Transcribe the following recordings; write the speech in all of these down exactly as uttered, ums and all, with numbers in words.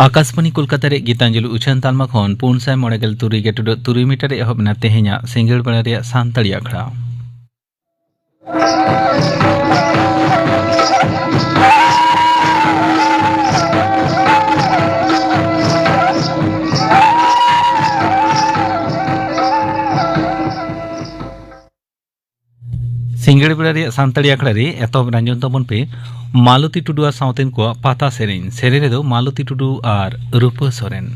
ᱟᱠᱟᱥᱵᱟᱱᱤ ᱠᱳᱞᱠᱟᱛᱟ ᱨᱮ ᱜᱤᱛᱟᱧᱡᱚᱞᱤ ᱩᱪᱷᱟᱹᱱ ᱛᱟᱞᱢᱟ ᱠᱷᱚᱱ ᱯᱩᱱ ᱥᱟᱭ ᱢᱚᱬᱮ ᱜᱮᱞ ᱛᱩᱨᱩᱭ ᱜᱮᱴᱩᱰᱟᱹᱜ ᱛᱩᱨᱩᱭ ᱢᱤᱴᱟᱨ ᱨᱮ ᱮᱦᱚᱵ ᱮᱱᱟ ᱛᱮᱦᱮᱧᱟᱜ ᱥᱤᱸᱜᱟᱹᱲ ᱵᱮᱲᱟ ᱨᱮᱭᱟᱜ ᱥᱟᱱᱛᱟᱲᱤ ᱟᱠᱷᱲᱟ᱾ ᱥᱤᱸᱜᱟᱹᱲ ᱵᱮᱲᱟ ᱨᱮᱭᱟᱜ ᱥᱟᱱᱛᱟᱲᱤ ᱟᱠᱷᱲᱟ ᱨᱮ ᱮᱛᱚᱦᱚᱵ ᱨᱮ ᱟᱸᱡᱚᱢ ᱛᱟᱵᱚᱱ ᱯᱮ ᱢᱟᱞᱚᱛᱤ ᱴᱩᱰᱩ ᱟᱨ ᱥᱟᱶᱛᱮᱱ ᱠᱚᱣᱟᱜ ᱯᱟᱛᱟ ᱥᱮᱨᱮᱧ᱾ ᱥᱮᱨᱮᱧ ᱨᱮᱫᱚ ᱢᱟᱞᱚᱛᱤ ᱴᱩᱰᱩ ᱟᱨ ᱨᱩᱯᱟᱹ ᱥᱚᱨᱮᱱ᱾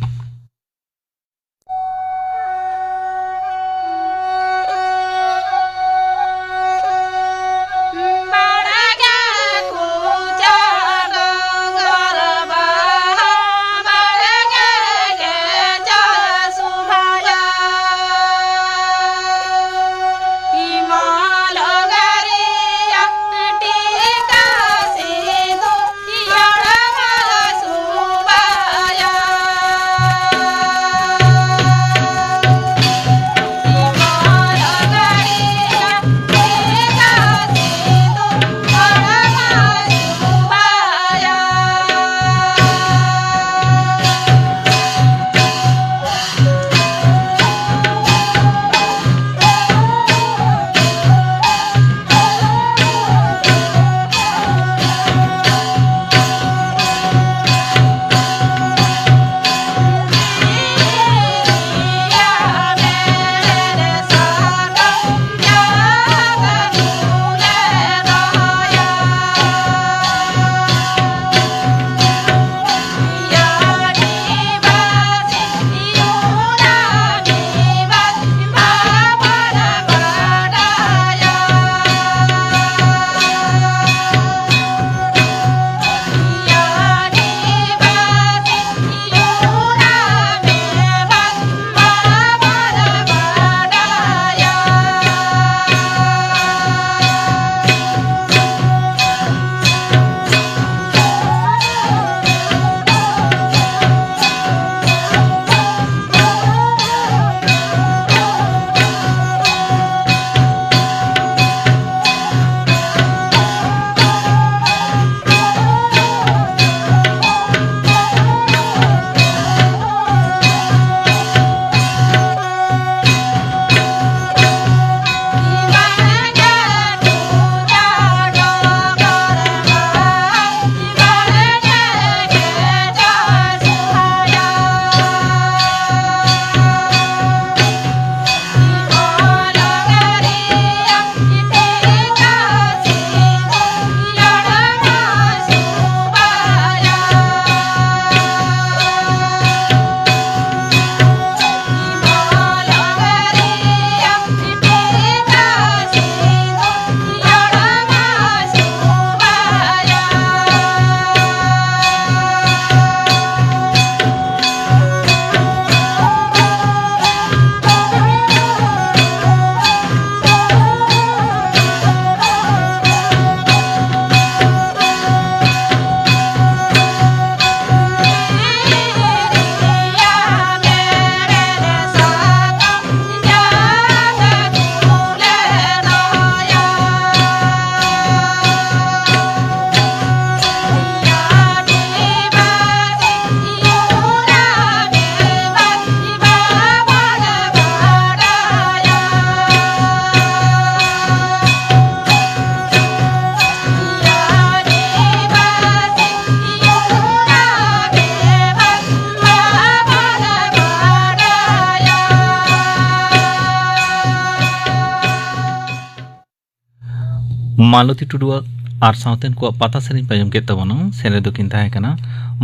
ᱢᱟᱞᱚᱛᱤ ᱴᱩᱰᱩᱣᱟᱜ ᱟᱨ ᱥᱟᱶᱛᱮᱱ ᱠᱚᱣᱟᱜ ᱯᱟᱛᱟ ᱥᱮᱨᱮᱧ ᱯᱮ ᱟᱸᱡᱚᱢ ᱠᱮᱫ ᱛᱟᱵᱚᱱᱟ᱾ ᱥᱮᱨᱮᱧ ᱫᱚᱠᱤᱱ ᱛᱟᱦᱮᱸ ᱠᱟᱱᱟ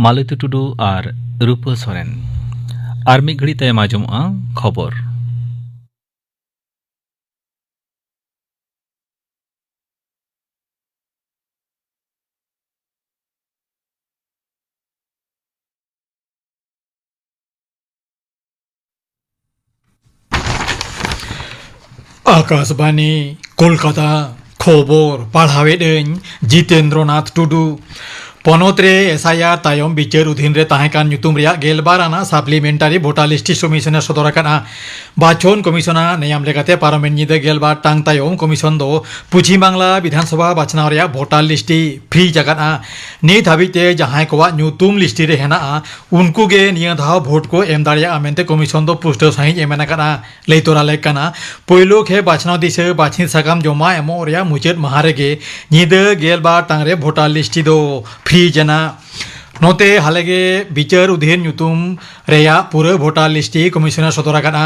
ᱢᱟᱞᱚᱛᱤ ᱴᱩᱰᱩ ᱟᱨ ᱨᱩᱯᱟᱹ ᱥᱚᱨᱮᱱ᱾ ᱟᱨ ᱢᱤᱫ ᱜᱷᱟᱹᱲᱤᱡ ᱛᱟᱭᱚᱢ ᱟᱸᱡᱚᱢᱚᱜᱼᱟ ᱠᱷᱚᱵᱚᱨ᱾ ᱟᱠᱟᱥᱵᱟᱱᱤ, ᱠᱳᱞᱠᱟᱛᱟ᱾ ᱠᱷᱚᱵᱚᱨ ᱯᱟᱲᱦᱟᱣᱮᱫ ᱟᱹᱧ ᱡᱤᱛᱮᱱᱫᱨᱚᱱᱟᱛᱷ ᱴᱩᱰᱩ᱾ ᱯᱚᱱᱚᱛ ᱨᱮ ᱮᱥ ᱟᱭ ᱟᱨ ᱛᱟᱭᱚᱢ ᱵᱤᱪᱟᱹᱨ ᱚᱫᱷᱤᱱ ᱨᱮ ᱛᱟᱦᱮᱸ ᱠᱟᱱ ᱧᱩᱛᱩᱢ ᱨᱮᱭᱟᱜ ᱜᱮᱞᱵᱟᱨ ᱟᱱᱟᱜ supplementary voter list commission ᱮ ᱥᱚᱫᱚᱨ ᱟᱠᱟᱫᱼᱟ᱾ ᱵᱟᱪᱷᱚᱱ ᱠᱚᱢᱤᱥᱚᱱᱟᱜ ᱱᱮᱭᱟᱢ ᱞᱮᱠᱟᱛᱮ ᱯᱟᱨᱚᱢᱮᱱ ᱧᱤᱫᱟᱹ ᱜᱮᱞᱵᱟᱨ ᱴᱟᱲᱟᱝ ᱛᱟᱭᱚᱢ ᱠᱚᱢᱤᱥᱚᱱ ᱫᱚ ᱯᱚᱪᱷᱤᱢ ᱵᱟᱝᱞᱟ ᱵᱤᱫᱷᱟᱱ ᱥᱚᱵᱷᱟ ᱵᱟᱪᱷᱱᱟᱣ ᱨᱮᱭᱟᱜ voter list ᱮ freeze ᱟᱠᱟᱫᱼᱟ᱾ ᱱᱤᱛ ᱦᱟᱹᱵᱤᱡ ᱛᱮ ᱡᱟᱦᱟᱸᱭ ᱠᱚᱣᱟᱜ ᱧᱩᱛᱩᱢ list ᱨᱮ ᱦᱮᱱᱟᱜᱼᱟ, ᱩᱱᱠᱩ ᱜᱮ ᱱᱤᱭᱟᱹ ᱫᱷᱟᱣ vote ᱠᱚ ᱮᱢ ᱫᱟᱲᱮᱭᱟᱜᱼᱟ ᱢᱮᱱᱛᱮ ᱠᱚᱢᱤᱥᱚᱱ ᱫᱚ ᱯᱩᱥᱴᱟᱹᱣ ᱥᱟᱺᱦᱤᱡ ᱮ ᱢᱮᱱ ᱟᱠᱟᱫᱼᱟ᱾ ᱞᱟᱹᱭ ᱛᱚᱨᱟ ᱞᱮᱠ ᱠᱟᱱᱟ, ᱯᱳᱭᱞᱳ ᱠᱷᱮᱯ ᱵᱟᱪᱷᱱᱟᱣ ᱫᱤᱥᱟᱹ ᱵᱟᱪᱷᱤᱛ ᱥᱟᱠᱟᱢ ᱡᱚᱢᱟ ᱮᱢᱚᱜ ᱨᱮᱭᱟᱜ ᱢᱩᱪᱟᱹᱫ ᱢᱟᱦᱟ ᱨᱮᱜᱮ ᱧᱤᱫᱟᱹ ᱜᱮᱞᱵᱟᱨ ᱴᱟᱲᱟᱝ ᱨᱮ voter list ᱫᱚ freeze ᱮᱱᱟ᱾ ᱱᱚᱛᱮ ᱦᱟᱞᱮᱜᱮ ᱵᱤᱪᱟᱹᱨ ᱚᱫᱷᱤᱱ ᱧᱩᱛᱩᱢ ᱨᱮᱭᱟᱜ ᱯᱩᱨᱟᱹ voter list ᱠᱚᱢᱤᱥᱚᱱ ᱮ ᱥᱚᱫᱚᱨ ᱟᱠᱟᱫᱼᱟ᱾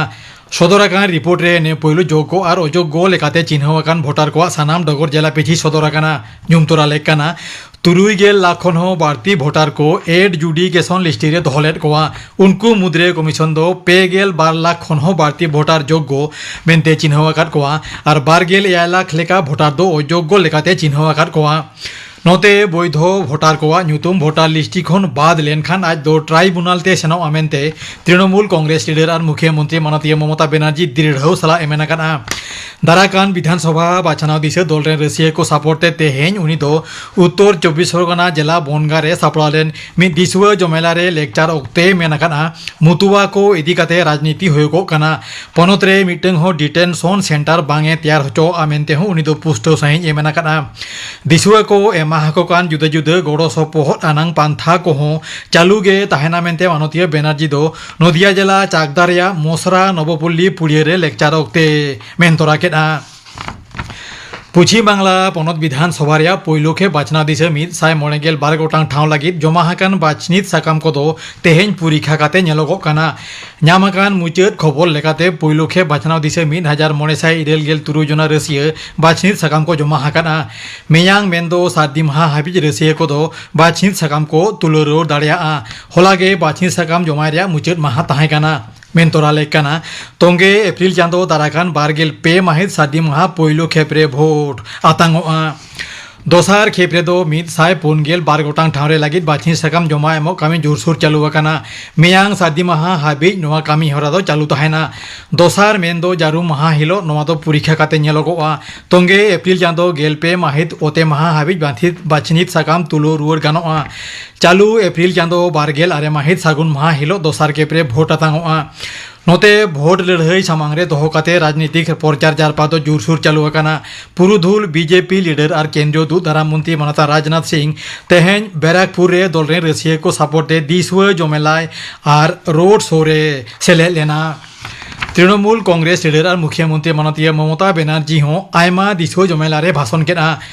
ᱥᱚᱫᱚᱨ ᱟᱠᱟᱱ report ᱨᱮ ᱱᱮ ᱯᱳᱭᱞᱳ ᱡᱳᱜᱽᱜᱚ ᱟᱨ ᱚᱡᱳᱜᱽᱜᱚ ᱞᱮᱠᱟᱛᱮ ᱪᱤᱱᱦᱟᱹᱣ ᱟᱠᱟᱱ voter ᱠᱚᱣᱟᱜ ᱥᱟᱱᱟᱢ ᱰᱚᱜᱚᱨ ᱡᱮᱞᱟ ᱯᱤᱪᱷᱤ ᱥᱚᱫᱚᱨ ᱟᱠᱟᱱᱟ᱾ ᱧᱩᱢ ᱛᱚᱨᱟ ᱞᱮᱠ ᱠᱟᱱᱟ, ᱛᱩᱨᱩᱭ ᱜᱮᱞ ᱞᱟᱠᱷ ᱠᱷᱚᱱ ᱦᱚᱸ ᱵᱟᱹᱲᱛᱤ voter ᱠᱚ adjudication list ᱨᱮ ᱫᱚᱦᱚ ᱞᱮᱫ ᱠᱚᱣᱟ᱾ ᱩᱱᱠᱩ ᱢᱩᱫᱽᱨᱮ ᱠᱚᱢᱤᱥᱚᱱ ᱫᱚ ᱯᱮ ᱜᱮᱞ ᱵᱟᱨ ᱞᱟᱠᱷ ᱠᱷᱚᱱ ᱦᱚᱸ ᱵᱟᱹᱲᱛᱤ voter ᱡᱳᱜᱽᱜᱚ ᱢᱮᱱᱛᱮ ᱪᱤᱱᱦᱟᱹᱣ ᱟᱠᱟᱫ ᱠᱚᱣᱟ ᱟᱨ ᱵᱟᱨ ᱜᱮᱞ ᱮᱭᱟᱭ ᱞᱟᱠᱷ ᱞᱮᱠᱟ voter ᱫᱚ ᱚᱡᱳᱜᱽᱜᱚ ᱞᱮᱠᱟᱛᱮ ᱪᱤᱱᱦᱟᱹᱣ ᱟᱠᱟᱫ ᱠᱚᱣᱟ᱾ ᱱᱚᱛᱮ ᱵᱳᱭᱫᱷᱚ voter ᱠᱚᱣᱟᱜ ᱧᱩᱛᱩᱢ voter list ᱠᱷᱚᱱ ᱵᱟᱫ ᱞᱮᱱᱠᱷᱟᱱ ᱟᱡ ᱫᱚ tribunal ᱛᱮ ᱥᱮᱱᱚᱜᱼᱟ ᱢᱮᱱᱛᱮ ᱛᱨᱤᱱᱚᱢᱩᱞ ᱠᱚᱝᱜᱨᱮᱥ leader ᱟᱨ ᱢᱩᱠᱷᱤᱭᱟᱹ ᱢᱚᱱᱛᱨᱤ ᱢᱟᱱᱚᱛᱤᱭᱟᱹ ᱢᱚᱢᱚᱛᱟ ᱵᱮᱱᱟᱨᱡᱤ ᱫᱨᱤᱲᱦᱟᱹᱣ ᱥᱟᱞᱟᱜ ᱮ ᱢᱮᱱ ᱟᱠᱟᱫᱼᱟ᱾ ᱫᱟᱨᱟᱭ ᱠᱟᱱ ᱵᱤᱫᱷᱟᱱ ᱥᱚᱵᱷᱟ ᱵᱟᱪᱷᱱᱟᱣ ᱫᱤᱥᱟᱹ ᱫᱚᱞ ᱨᱮᱱ ᱨᱟᱹᱥᱤᱭᱟᱹ ᱠᱚ support ᱛᱮ ᱛᱮᱦᱮᱧ ᱩᱱᱤ ᱫᱚ ᱩᱛᱛᱚᱨ ᱪᱚᱵᱵᱤᱥ ᱯᱚᱨᱜᱚᱱᱟ ᱡᱮᱞᱟ ᱵᱚᱱᱜᱟ ᱨᱮ ᱥᱟᱯᱲᱟᱣ ᱞᱮᱱ ᱢᱤᱫ ᱫᱤᱥᱩᱣᱟᱹ ᱡᱚᱢᱮᱞᱟ ᱨᱮ lecture ᱚᱠᱛᱮᱭ ᱢᱮᱱ ᱟᱠᱟᱫᱼᱟ, ᱢᱩᱛᱩᱣᱟ ᱠᱚ ᱤᱫᱤ ᱠᱟᱛᱮ ᱨᱟᱡᱽᱱᱤᱛᱤ ᱦᱩᱭᱩᱜᱚᱜ ᱠᱟᱱᱟ᱾ ᱯᱚᱱᱚᱛ ᱨᱮ ᱢᱤᱫᱴᱟᱝ ᱦᱚᱸ detention center ᱵᱟᱝ ᱮ ᱛᱮᱭᱟᱨ ᱦᱚᱪᱚᱣᱟᱜᱼᱟ ᱢᱮᱱᱛᱮ ᱦᱚᱸ ᱩᱱᱤ ᱫᱚ ᱯᱩᱥᱴᱟᱹᱣ ᱥᱟᱺᱦᱤᱡ ᱮ ᱢᱮᱱ ᱟᱠᱟᱫᱼᱟ᱾ ᱫᱤᱥᱩᱣᱟᱹ ᱠᱚ ᱮᱢᱟ ᱟᱠᱚ ᱠᱟᱱ ᱡᱩᱫᱟᱹ ᱡᱩᱫᱟᱹ ᱜᱚᱲᱚ ᱥᱚᱯᱚᱦᱚᱫ ᱟᱱᱟᱝ ᱯᱟᱱᱛᱷᱟ ᱠᱚᱦᱚᱸ ᱪᱟᱹᱞᱩ ᱜᱮ ᱛᱟᱦᱮᱱᱟ ᱢᱮᱱᱛᱮ ᱢᱟᱱᱚᱛᱤᱭᱟᱹ ᱵᱮᱱᱟᱨᱡᱤ ᱫᱚ ᱱᱚᱫᱤᱭᱟ ᱡᱮᱞᱟ ᱪᱟᱠᱫᱟ ᱨᱮᱭᱟᱜ ᱢᱚᱥᱨᱟ ᱱᱚᱵᱚᱯᱚᱞᱞᱤ ᱯᱩᱲᱤᱭᱟᱹ ᱨᱮ lecture ᱚᱠᱛᱮ ᱢᱮᱱ ᱛᱚᱨᱟ ᱠᱮᱫᱼᱟ᱾ ᱯᱚᱪᱷᱤᱢ ᱵᱟᱝᱞᱟ ᱯᱚᱱᱚᱛ ᱵᱤᱫᱷᱟᱱ ᱥᱚᱵᱷᱟ ᱨᱮᱭᱟᱜ ᱯᱳᱭᱞᱳ ᱠᱷᱮᱯ ᱵᱟᱪᱷᱱᱟᱣ ᱫᱤᱥᱟᱹ ᱢᱤᱫ ᱥᱟᱭ ᱢᱚᱬᱮ ᱜᱮᱞ ᱵᱟᱨ ᱜᱚᱴᱟᱝ ᱴᱷᱟᱶ ᱞᱟᱹᱜᱤᱫ ᱡᱚᱢᱟ ᱟᱠᱟᱱ ᱵᱟᱪᱷᱱᱤᱛ ᱥᱟᱠᱟᱢ ᱠᱚᱫᱚ ᱛᱮᱦᱮᱧ ᱯᱚᱨᱤᱠᱷᱟ ᱠᱟᱛᱮ ᱧᱮᱞᱚᱜᱚᱜ ᱠᱟᱱᱟ᱾ ᱧᱟᱢ ᱟᱠᱟᱱ ᱢᱩᱪᱟᱹᱫ ᱠᱷᱚᱵᱚᱨ ᱞᱮᱠᱟᱛᱮ, ᱯᱳᱭᱞᱳ ᱠᱷᱮᱯ ᱵᱟᱪᱷᱱᱟᱣ ᱫᱤᱥᱟᱹ ᱢᱤᱫ ᱦᱟᱡᱟᱨ ᱢᱚᱬᱮ ᱥᱟᱭ ᱤᱨᱟᱹᱞ ᱜᱮᱞ ᱛᱩᱨᱩᱭ ᱡᱚᱱᱟ ᱨᱟᱹᱥᱤᱭᱟᱹ ᱵᱟᱪᱷᱱᱤᱛ ᱥᱟᱠᱟᱢ ᱠᱚ ᱡᱚᱢᱟ ᱟᱠᱟᱫᱼᱟ᱾ ᱢᱮᱭᱟᱝ ᱢᱮᱱᱫᱚ ᱥᱟᱹᱨᱫᱤ ᱢᱟᱦᱟ ᱦᱟᱹᱵᱤᱡ ᱨᱟᱹᱥᱤᱭᱟᱹ ᱠᱚᱫᱚ ᱵᱟᱪᱷᱱᱤᱛ ᱥᱟᱠᱟᱢ ᱠᱚ ᱛᱩᱞᱟᱹᱣ ᱨᱩᱣᱟᱹᱲ ᱫᱟᱲᱮᱭᱟᱜᱼᱟ᱾ ᱦᱚᱞᱟ ᱜᱮ ᱵᱟᱪᱷᱱᱤᱛ ᱥᱟᱠᱟᱢ ᱡᱚᱢᱟᱭ ᱨᱮᱭᱟᱜ ᱢᱩᱪᱟᱹᱫ ᱢᱟᱦᱟ ᱛᱟᱦᱮᱸ ᱠᱟᱱᱟ᱾ ᱢᱮᱱ ᱛᱚᱨᱟ ᱞᱮᱠ ᱠᱟᱱᱟ, ᱛᱚᱝᱜᱮ ᱮᱯᱨᱤᱞ ᱪᱟᱸᱫᱚ ᱫᱟᱨᱟᱭ ᱠᱟᱱ ᱵᱟᱨ ᱜᱮᱞ ᱯᱮ ᱢᱟᱹᱦᱤᱛ ᱥᱟᱹᱨᱫᱤ ᱢᱟᱦᱟ ᱯᱳᱭᱞᱳ ᱠᱷᱮᱯ ᱨᱮ ᱵᱷᱳᱴ ᱟᱛᱟᱝᱚᱜᱼᱟ᱾ ᱫᱚᱥᱟᱨ ᱠᱷᱮᱯ ᱨᱮᱫᱚ ᱢᱤᱫ ᱥᱟᱭ ᱯᱩᱱ ᱜᱮᱞ ᱵᱟᱨ ᱜᱚᱴᱟᱝ ᱴᱷᱟᱶ ᱨᱮ ᱞᱟᱹᱜᱤᱫ ᱵᱟᱪᱷᱱᱤ ᱥᱟᱠᱟᱢ ᱡᱚᱢᱟ ᱮᱢᱚᱜ ᱠᱟᱹᱢᱤ ᱡᱳᱨᱥᱳᱨ ᱪᱟᱹᱞᱩ ᱟᱠᱟᱱᱟ᱾ ᱢᱮᱭᱟᱝ ᱥᱟᱹᱨᱫᱤ ᱢᱟᱦᱟ ᱦᱟᱹᱵᱤᱡ ᱱᱚᱣᱟ ᱠᱟᱹᱢᱤ ᱦᱚᱨᱟ ᱫᱚ ᱪᱟᱹᱞᱩ ᱛᱟᱦᱮᱱᱟ᱾ ᱫᱚᱥᱟᱨ ᱢᱮᱱᱫᱚ ᱡᱟᱹᱨᱩᱢ ᱢᱟᱦᱟ ᱦᱤᱞᱳᱜ ᱱᱚᱣᱟ ᱫᱚ ᱯᱚᱨᱤᱠᱷᱟ ᱠᱟᱛᱮ ᱧᱮᱞᱚᱜᱚᱜᱼᱟ᱾ ᱛᱚᱝᱜᱮ ᱮᱯᱨᱤᱞ ᱪᱟᱸᱫᱚ ᱜᱮᱞ ᱯᱮ ᱢᱟᱹᱦᱤᱛ ᱚᱛᱮ ᱢᱟᱦᱟ ᱦᱟᱹᱵᱤᱡ ᱵᱟᱪᱷᱱᱤᱛ, ᱵᱟᱪᱷᱱᱤᱛ ᱥᱟᱠᱟᱢ ᱛᱩᱞᱟᱹᱣ ᱨᱩᱣᱟᱹᱲ ᱜᱟᱱᱚᱜᱼᱟ᱾ ᱪᱟᱹᱞᱩ ᱮᱯᱨᱤᱞ ᱪᱟᱸᱫᱚ ᱵᱟᱨ ᱜᱮᱞ ᱟᱨᱮ ᱢᱟᱹᱦᱤᱛ ᱥᱟᱹᱜᱩᱱ ᱢᱟᱦᱟ ᱦᱤᱞᱳᱜ ᱫᱚᱥᱟᱨ ᱠᱷᱮᱯ ᱨᱮ ᱵᱷᱳᱴ ᱟᱛᱟᱝᱚᱜᱼᱟ᱾ ᱱᱚᱛᱮ, ᱵᱷᱳᱴ ᱞᱟᱹᱲᱦᱟᱹᱭ ᱥᱟᱢᱟᱝ ᱨᱮ ᱫᱚᱦᱚ ᱠᱟᱛᱮ ᱨᱟᱡᱽᱱᱤᱛᱤᱠ ᱯᱨᱚᱪᱟᱨ ᱡᱟᱨᱯᱟ ᱫᱚ ᱡᱳᱨᱥᱳᱨ ᱪᱟᱹᱞᱩ ᱟᱠᱟᱱᱟ᱾ ᱯᱩᱨᱩᱫᱷᱩᱞ ᱵᱤᱡᱮᱯᱤ ᱞᱤᱰᱟᱨ ᱟᱨ ᱠᱮᱱᱫᱨᱤᱭᱚ ᱫᱩᱜ ᱫᱟᱨᱟᱢ ᱢᱚᱱᱛᱨᱤ ᱢᱟᱱᱚᱛᱟᱱ ᱨᱟᱡᱽᱱᱟᱛᱷ ᱥᱤᱝ ᱛᱮᱦᱮᱧ ᱵᱮᱨᱟᱠᱯᱩᱨ ᱨᱮ ᱫᱚᱞ ᱨᱮᱱ ᱨᱟᱹᱥᱤᱭᱟᱹ ᱠᱚ ᱥᱟᱯᱳᱨᱴ ᱛᱮ ᱫᱤᱥᱩᱣᱟᱹ ᱡᱚᱢᱮᱞᱟᱭ ᱟᱨ ᱨᱳᱰ ᱥᱳ ᱨᱮ ᱥᱮᱞᱮᱫ ᱞᱮᱱᱟ᱾ ᱛᱨᱤᱱᱚᱢᱩᱞ ᱠᱚᱝᱜᱨᱮᱥ ᱞᱤᱰᱟᱨ ᱟᱨ ᱢᱩᱠᱷᱭᱟᱹ ᱢᱚᱱᱛᱨᱤ ᱢᱟᱱᱚᱛᱤᱭᱟᱹ ᱢᱚᱢᱚᱛᱟ ᱵᱮᱱᱟᱨᱡᱤ ᱦᱚᱸ ᱟᱭᱢᱟ ᱫᱤᱥᱩᱣᱟᱹ ᱡᱚᱢᱮᱞᱟ ᱨᱮ ᱵᱷᱟᱥᱚᱱ ᱠᱮᱫᱼᱟ᱾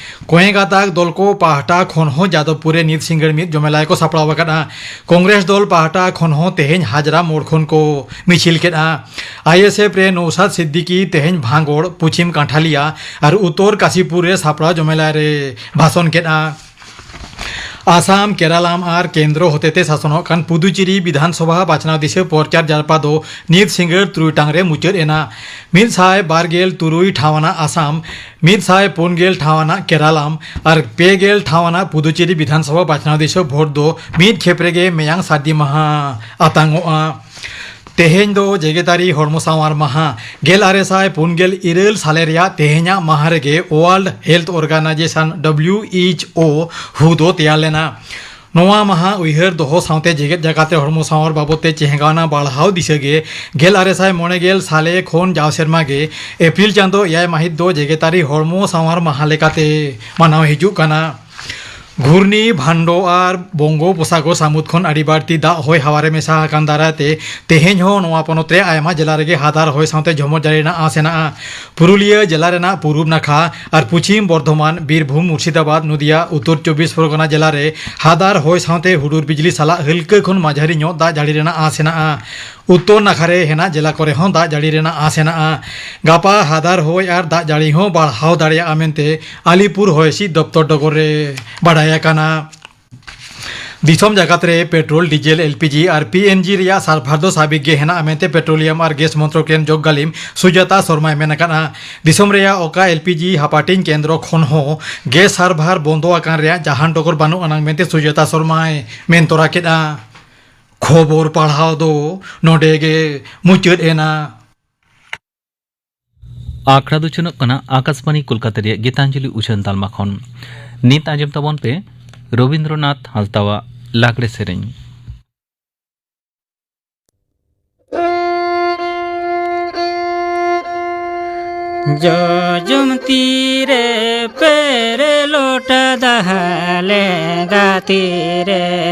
ᱠᱚᱭᱮᱸ ᱜᱟᱛᱟᱠ ᱫᱚᱞ ᱠᱚ ᱯᱟᱦᱴᱟ ᱠᱷᱚᱱ ᱦᱚᱸ ᱡᱟᱫᱚᱵᱯᱩᱨ ᱨᱮ ᱱᱤᱛ ᱥᱤᱸᱜᱟᱹᱲ ᱢᱤᱫ ᱡᱚᱢᱮᱞᱟᱭ ᱠᱚ ᱥᱟᱯᱲᱟᱣ ᱟᱠᱟᱫᱼᱟ᱾ ᱠᱚᱝᱜᱨᱮᱥ ᱫᱚᱞ ᱯᱟᱦᱴᱟ ᱠᱷᱚᱱ ᱦᱚᱸ ᱛᱮᱦᱮᱧ ᱦᱟᱡᱽᱨᱟ ᱢᱳᱲ ᱠᱷᱚᱱ ᱠᱚ ᱢᱤᱪᱷᱤᱞ ᱠᱮᱫᱼᱟ᱾ ᱟᱭᱮᱥᱮᱯᱷ ᱨᱮ ᱱᱚᱣᱥᱟᱫ ᱥᱤᱫᱫᱤᱠᱤ ᱛᱮᱦᱮᱧ ᱵᱷᱟᱸᱜᱚᱲ, ᱯᱚᱪᱷᱤᱢ ᱠᱟᱱᱴᱷᱟᱞᱤᱭᱟ ᱟᱨ ᱩᱛᱛᱚᱨ ᱠᱟᱥᱤᱯᱩᱨ ᱨᱮ ᱥᱟᱯᱲᱟᱣ ᱡᱚᱢᱮᱞᱟᱭ ᱨᱮ ᱵᱷᱟᱥᱚᱱ ᱠᱮᱫᱼᱟ᱾ ᱟᱥᱟᱢ, ᱠᱮᱨᱟᱞᱟᱢ ᱟᱨ ᱠᱮᱱᱫᱨᱚ ᱦᱚᱛᱮᱛᱮ ᱥᱟᱥᱚᱱᱚᱜ ᱠᱟᱱ ᱯᱩᱫᱩᱪᱮᱨᱤ ᱵᱤᱫᱷᱟᱱ ᱥᱚᱵᱷᱟ ᱵᱟᱪᱷᱱᱟᱣ ᱫᱤᱥᱟᱹ ᱯᱨᱚᱪᱟᱨ ᱡᱟᱨᱯᱟ ᱫᱚ ᱱᱤᱛ ᱥᱤᱸᱜᱟᱹᱲ ᱛᱩᱨᱩᱭ ᱴᱟᱲᱟᱝ ᱨᱮ ᱢᱩᱪᱟᱹᱫ ᱮᱱᱟ᱾ ᱢᱤᱫ ᱥᱟᱭ ᱵᱟᱨ ᱜᱮᱞ ᱛᱩᱨᱩᱭ ᱴᱷᱟᱶ ᱟᱱᱟᱜ ᱟᱥᱟᱢ, ᱢᱤᱫ ᱥᱟᱭ ᱯᱩᱱ ᱜᱮᱞ ᱴᱷᱟᱶ ᱟᱱᱟᱜ ᱠᱮᱨᱟᱞᱟᱢ ᱟᱨ ᱯᱮ ᱜᱮᱞ ᱴᱷᱟᱶ ᱟᱱᱟᱜ ᱯᱩᱫᱩᱪᱮᱨᱤ ᱵᱤᱫᱷᱟᱱ ᱥᱚᱵᱷᱟ ᱵᱟᱪᱷᱱᱟᱣ ᱫᱤᱥᱟᱹ ᱵᱷᱳᱴ ᱫᱚ ᱢᱤᱫ ᱠᱷᱮᱯ ᱨᱮᱜᱮ ᱢᱮᱭᱟᱝ ᱥᱟᱹᱨᱫᱤ ᱢᱟᱦᱟ ᱟᱛᱟᱝᱚᱜᱼᱟ᱾ ᱛᱮᱦᱮᱧ ᱫᱚ ᱡᱮᱜᱮᱛᱟᱹᱨᱤ ᱦᱚᱲᱢᱚ ᱥᱟᱶᱟᱨ ᱢᱟᱦᱟ᱾ ᱜᱮᱞ ᱟᱨᱮ ᱥᱟᱭ ᱯᱩᱱ ᱜᱮᱞ ᱤᱨᱟᱹᱞ ᱥᱟᱞᱮ ᱨᱮᱭᱟᱜ ᱛᱮᱦᱮᱧᱟᱜ ᱢᱟᱦᱟ ᱨᱮᱜᱮ World Health Organization, W H O, WHO ᱫᱚ ᱛᱮᱭᱟᱨ ᱞᱮᱱᱟ᱾ ᱱᱚᱣᱟ ᱢᱟᱦᱟ ᱩᱭᱦᱟᱹᱨ ᱫᱚᱦᱚ ᱥᱟᱶᱛᱮ ᱡᱮᱜᱮᱛ ᱡᱟᱠᱟᱛ ᱨᱮ ᱦᱚᱲᱢᱚ ᱥᱟᱶᱟᱨ ᱵᱟᱵᱚᱫ ᱛᱮ ᱪᱮᱦᱜᱟᱣᱱᱟ ᱵᱟᱲᱦᱟᱣ ᱫᱤᱥᱟᱹ ᱜᱮ ᱜᱮᱞ ᱟᱨᱮ ᱥᱟᱭ ᱢᱚᱬᱮ ᱜᱮᱞ ᱥᱟᱞᱮ ᱠᱷᱚᱱ ᱡᱟᱣ ᱥᱮᱨᱢᱟ ᱜᱮ ᱮᱯᱨᱤᱞ ᱪᱟᱸᱫᱚ ᱮᱭᱟᱭ ᱢᱟᱹᱦᱤᱛ ᱫᱚ ᱡᱮᱜᱮᱛᱟᱹᱨᱤ ᱦᱚᱲᱢᱚ ᱥᱟᱶᱟᱨ ᱢᱟᱦᱟ ᱞᱮᱠᱟᱛᱮ ᱢᱟᱱᱟᱣ ᱦᱤᱡᱩᱜ ᱠᱟᱱᱟ᱾ ᱜᱷᱩᱨᱱᱤ ᱵᱷᱟᱱᱰᱳ ᱟᱨ ᱵᱚᱝᱜᱳ ᱯᱚᱥᱟᱜᱚ ᱥᱟᱹᱢᱩᱫ ᱠᱷᱚᱱ ᱟᱹᱰᱤ ᱵᱟᱹᱲᱛᱤ ᱫᱟᱜ ᱦᱚᱭ ᱦᱟᱣᱟ ᱨᱮ ᱢᱮᱥᱟ ᱟᱠᱟᱱ ᱫᱟᱨᱟᱭ ᱛᱮ ᱛᱮᱦᱮᱧ ᱦᱚᱸ ᱱᱚᱣᱟ ᱯᱚᱱᱚᱛ ᱨᱮ ᱟᱭᱢᱟ ᱡᱮᱞᱟ ᱨᱮᱜᱮ ᱦᱟᱫᱟᱨ ᱦᱚᱭ ᱥᱟᱶᱛᱮ ᱡᱷᱚᱢᱚᱨ ᱡᱟᱹᱲᱤ ᱨᱮᱱᱟᱜ ᱟᱸᱥ ᱦᱮᱱᱟᱜᱼᱟ᱾ ᱯᱩᱨᱩᱞᱤᱭᱟᱹ ᱡᱮᱞᱟ ᱨᱮᱱᱟᱜ ᱯᱩᱨᱩᱵ ᱱᱟᱠᱷᱟ ᱟᱨ ᱯᱩᱪᱷᱤᱢ ᱵᱚᱨᱫᱷᱚᱢᱟᱱ, ᱵᱤᱨᱵᱷᱩᱢ, ᱢᱩᱨᱥᱤᱫᱟᱵᱟᱫᱽ, ᱱᱚᱫᱤᱭᱟ, ᱩᱛᱛᱚᱨ ᱪᱚᱵᱵᱤᱥ ᱯᱚᱨᱜᱚᱱᱟ ᱡᱮᱞᱟ ᱨᱮ ᱦᱟᱫᱟᱨ ᱦᱚᱭ ᱥᱟᱶᱛᱮ ᱦᱩᱰᱩᱨ ᱵᱤᱡᱽᱞᱤ ᱥᱟᱞᱟᱜ ᱦᱟᱹᱞᱠᱟᱹ ᱠᱷᱚᱱ ᱢᱟᱡᱷᱟᱨᱤ ᱧᱚᱜ ᱫᱟᱜ ᱡᱟᱹᱲᱤ ᱨᱮᱱᱟᱜ ᱟᱸᱥ ᱦᱮᱱᱟᱜᱼᱟ᱾ ᱩᱛᱛᱚᱨ ᱱᱟᱠᱷᱟ ᱨᱮ ᱦᱮᱱᱟᱜ ᱡᱮᱞᱟ ᱠᱚᱨᱮ ᱦᱚᱸ ᱫᱟᱜ ᱡᱟᱹᱲᱤ ᱨᱮᱱᱟᱜ ᱟᱸᱥ ᱦᱮᱱᱟᱜᱼᱟ᱾ ᱜᱟᱯᱟ ᱦᱟᱫᱟᱨ ᱦᱚᱭ ᱟᱨ ᱫᱟᱜ ᱡᱟᱹᱲᱤ ᱦᱚᱸ ᱵᱟᱲᱦᱟᱣ ᱫᱟᱲᱮᱭᱟᱜᱼᱟ ᱢᱮᱱᱛᱮ ᱟᱞᱤᱯᱩᱨ ᱦᱚᱭ ᱦᱤᱸᱥᱤᱫ ᱫᱚᱯᱛᱚᱨ ᱰᱚᱜᱚᱨ ᱨᱮ ᱵᱟᱰᱟᱭ ᱟᱠᱟᱱᱟ᱾ ᱫᱤᱥᱚᱢ ᱡᱟᱠᱟᱛ ᱨᱮ petrol, diesel, L P G ᱟᱨ ᱯᱤ ᱮᱱ ᱡᱤ ᱨᱮᱭᱟᱜ ᱥᱟᱨᱵᱷᱟᱨ ᱫᱚ ᱥᱟᱵᱤᱠ ᱜᱮ ᱦᱮᱱᱟᱜᱼᱟ ᱢᱮᱱᱛᱮ ᱯᱮᱴᱨᱳᱞᱤᱭᱟᱢ ᱟᱨ ᱜᱮᱥ ᱢᱚᱱᱛᱨᱚᱠ ᱨᱮᱱ ᱡᱚᱜᱽ ᱜᱟᱹᱞᱤᱢ ᱥᱩᱡᱟᱛᱟ ᱥᱚᱨᱢᱟᱭ ᱢᱮᱱ ᱟᱠᱟᱫᱼᱟ᱾ ᱫᱤᱥᱚᱢ ᱨᱮᱭᱟᱜ ᱚᱠᱟ ᱮᱞ ᱯᱤ ᱡᱤ ᱦᱟᱯᱟᱴᱤᱧ ᱠᱮᱱᱫᱨᱚ ᱠᱷᱚᱱ ᱦᱚᱸ ᱜᱮᱥ ᱥᱟᱨᱵᱷᱟᱨ ᱵᱚᱱᱫᱚ ᱟᱠᱟᱱ ᱨᱮᱭᱟᱜ ᱡᱟᱦᱟᱱ ᱰᱚᱜᱚᱨ ᱵᱟᱹᱱᱩᱜ ᱟᱱᱟᱝ ᱢᱮᱱᱛᱮ ᱥᱩᱡᱟᱛᱟ ᱥᱚᱨᱢᱟᱭ ᱢᱮᱱ ᱛᱚᱨᱟ ᱠᱮᱫᱼᱟ᱾ ᱠᱷᱚᱵᱚᱨ ᱯᱟᱲᱦᱟᱣ ᱫᱚ ᱱᱚᱰᱮ ᱜᱮ ᱢᱩᱪᱟᱹᱫ ᱮᱱᱟ᱾ ᱟᱠᱷᱲᱟ ᱫᱚ ᱪᱚᱱᱚᱜ ᱠᱟᱱᱟ ᱟᱠᱟᱥᱵᱟᱬᱤ ᱠᱳᱞᱠᱟᱛᱟ ᱨᱮᱭᱟᱜ ᱜᱤᱛᱟᱧᱡᱚᱞᱤ ᱩᱪᱷᱟᱹᱱ ᱛᱟᱞᱢᱟ ᱠᱷᱚᱱ᱾ ᱱᱤᱛ ᱟᱸᱡᱚᱢ ᱛᱟᱵᱚᱱ ᱯᱮ ᱨᱚᱵᱤᱱᱫᱨᱚᱱᱟᱛᱷ ᱦᱟᱸᱥᱫᱟᱣᱟᱜ ᱞᱟᱜᱽᱲᱮ ᱥᱮᱨᱮᱧ᱾ ᱡᱚᱡᱚᱢ ᱛᱤᱨᱮ ᱯᱮᱨᱮ ᱞᱚᱴᱟ ᱫᱟᱜ, ᱞᱮᱸᱜᱟ ᱛᱤᱨᱮ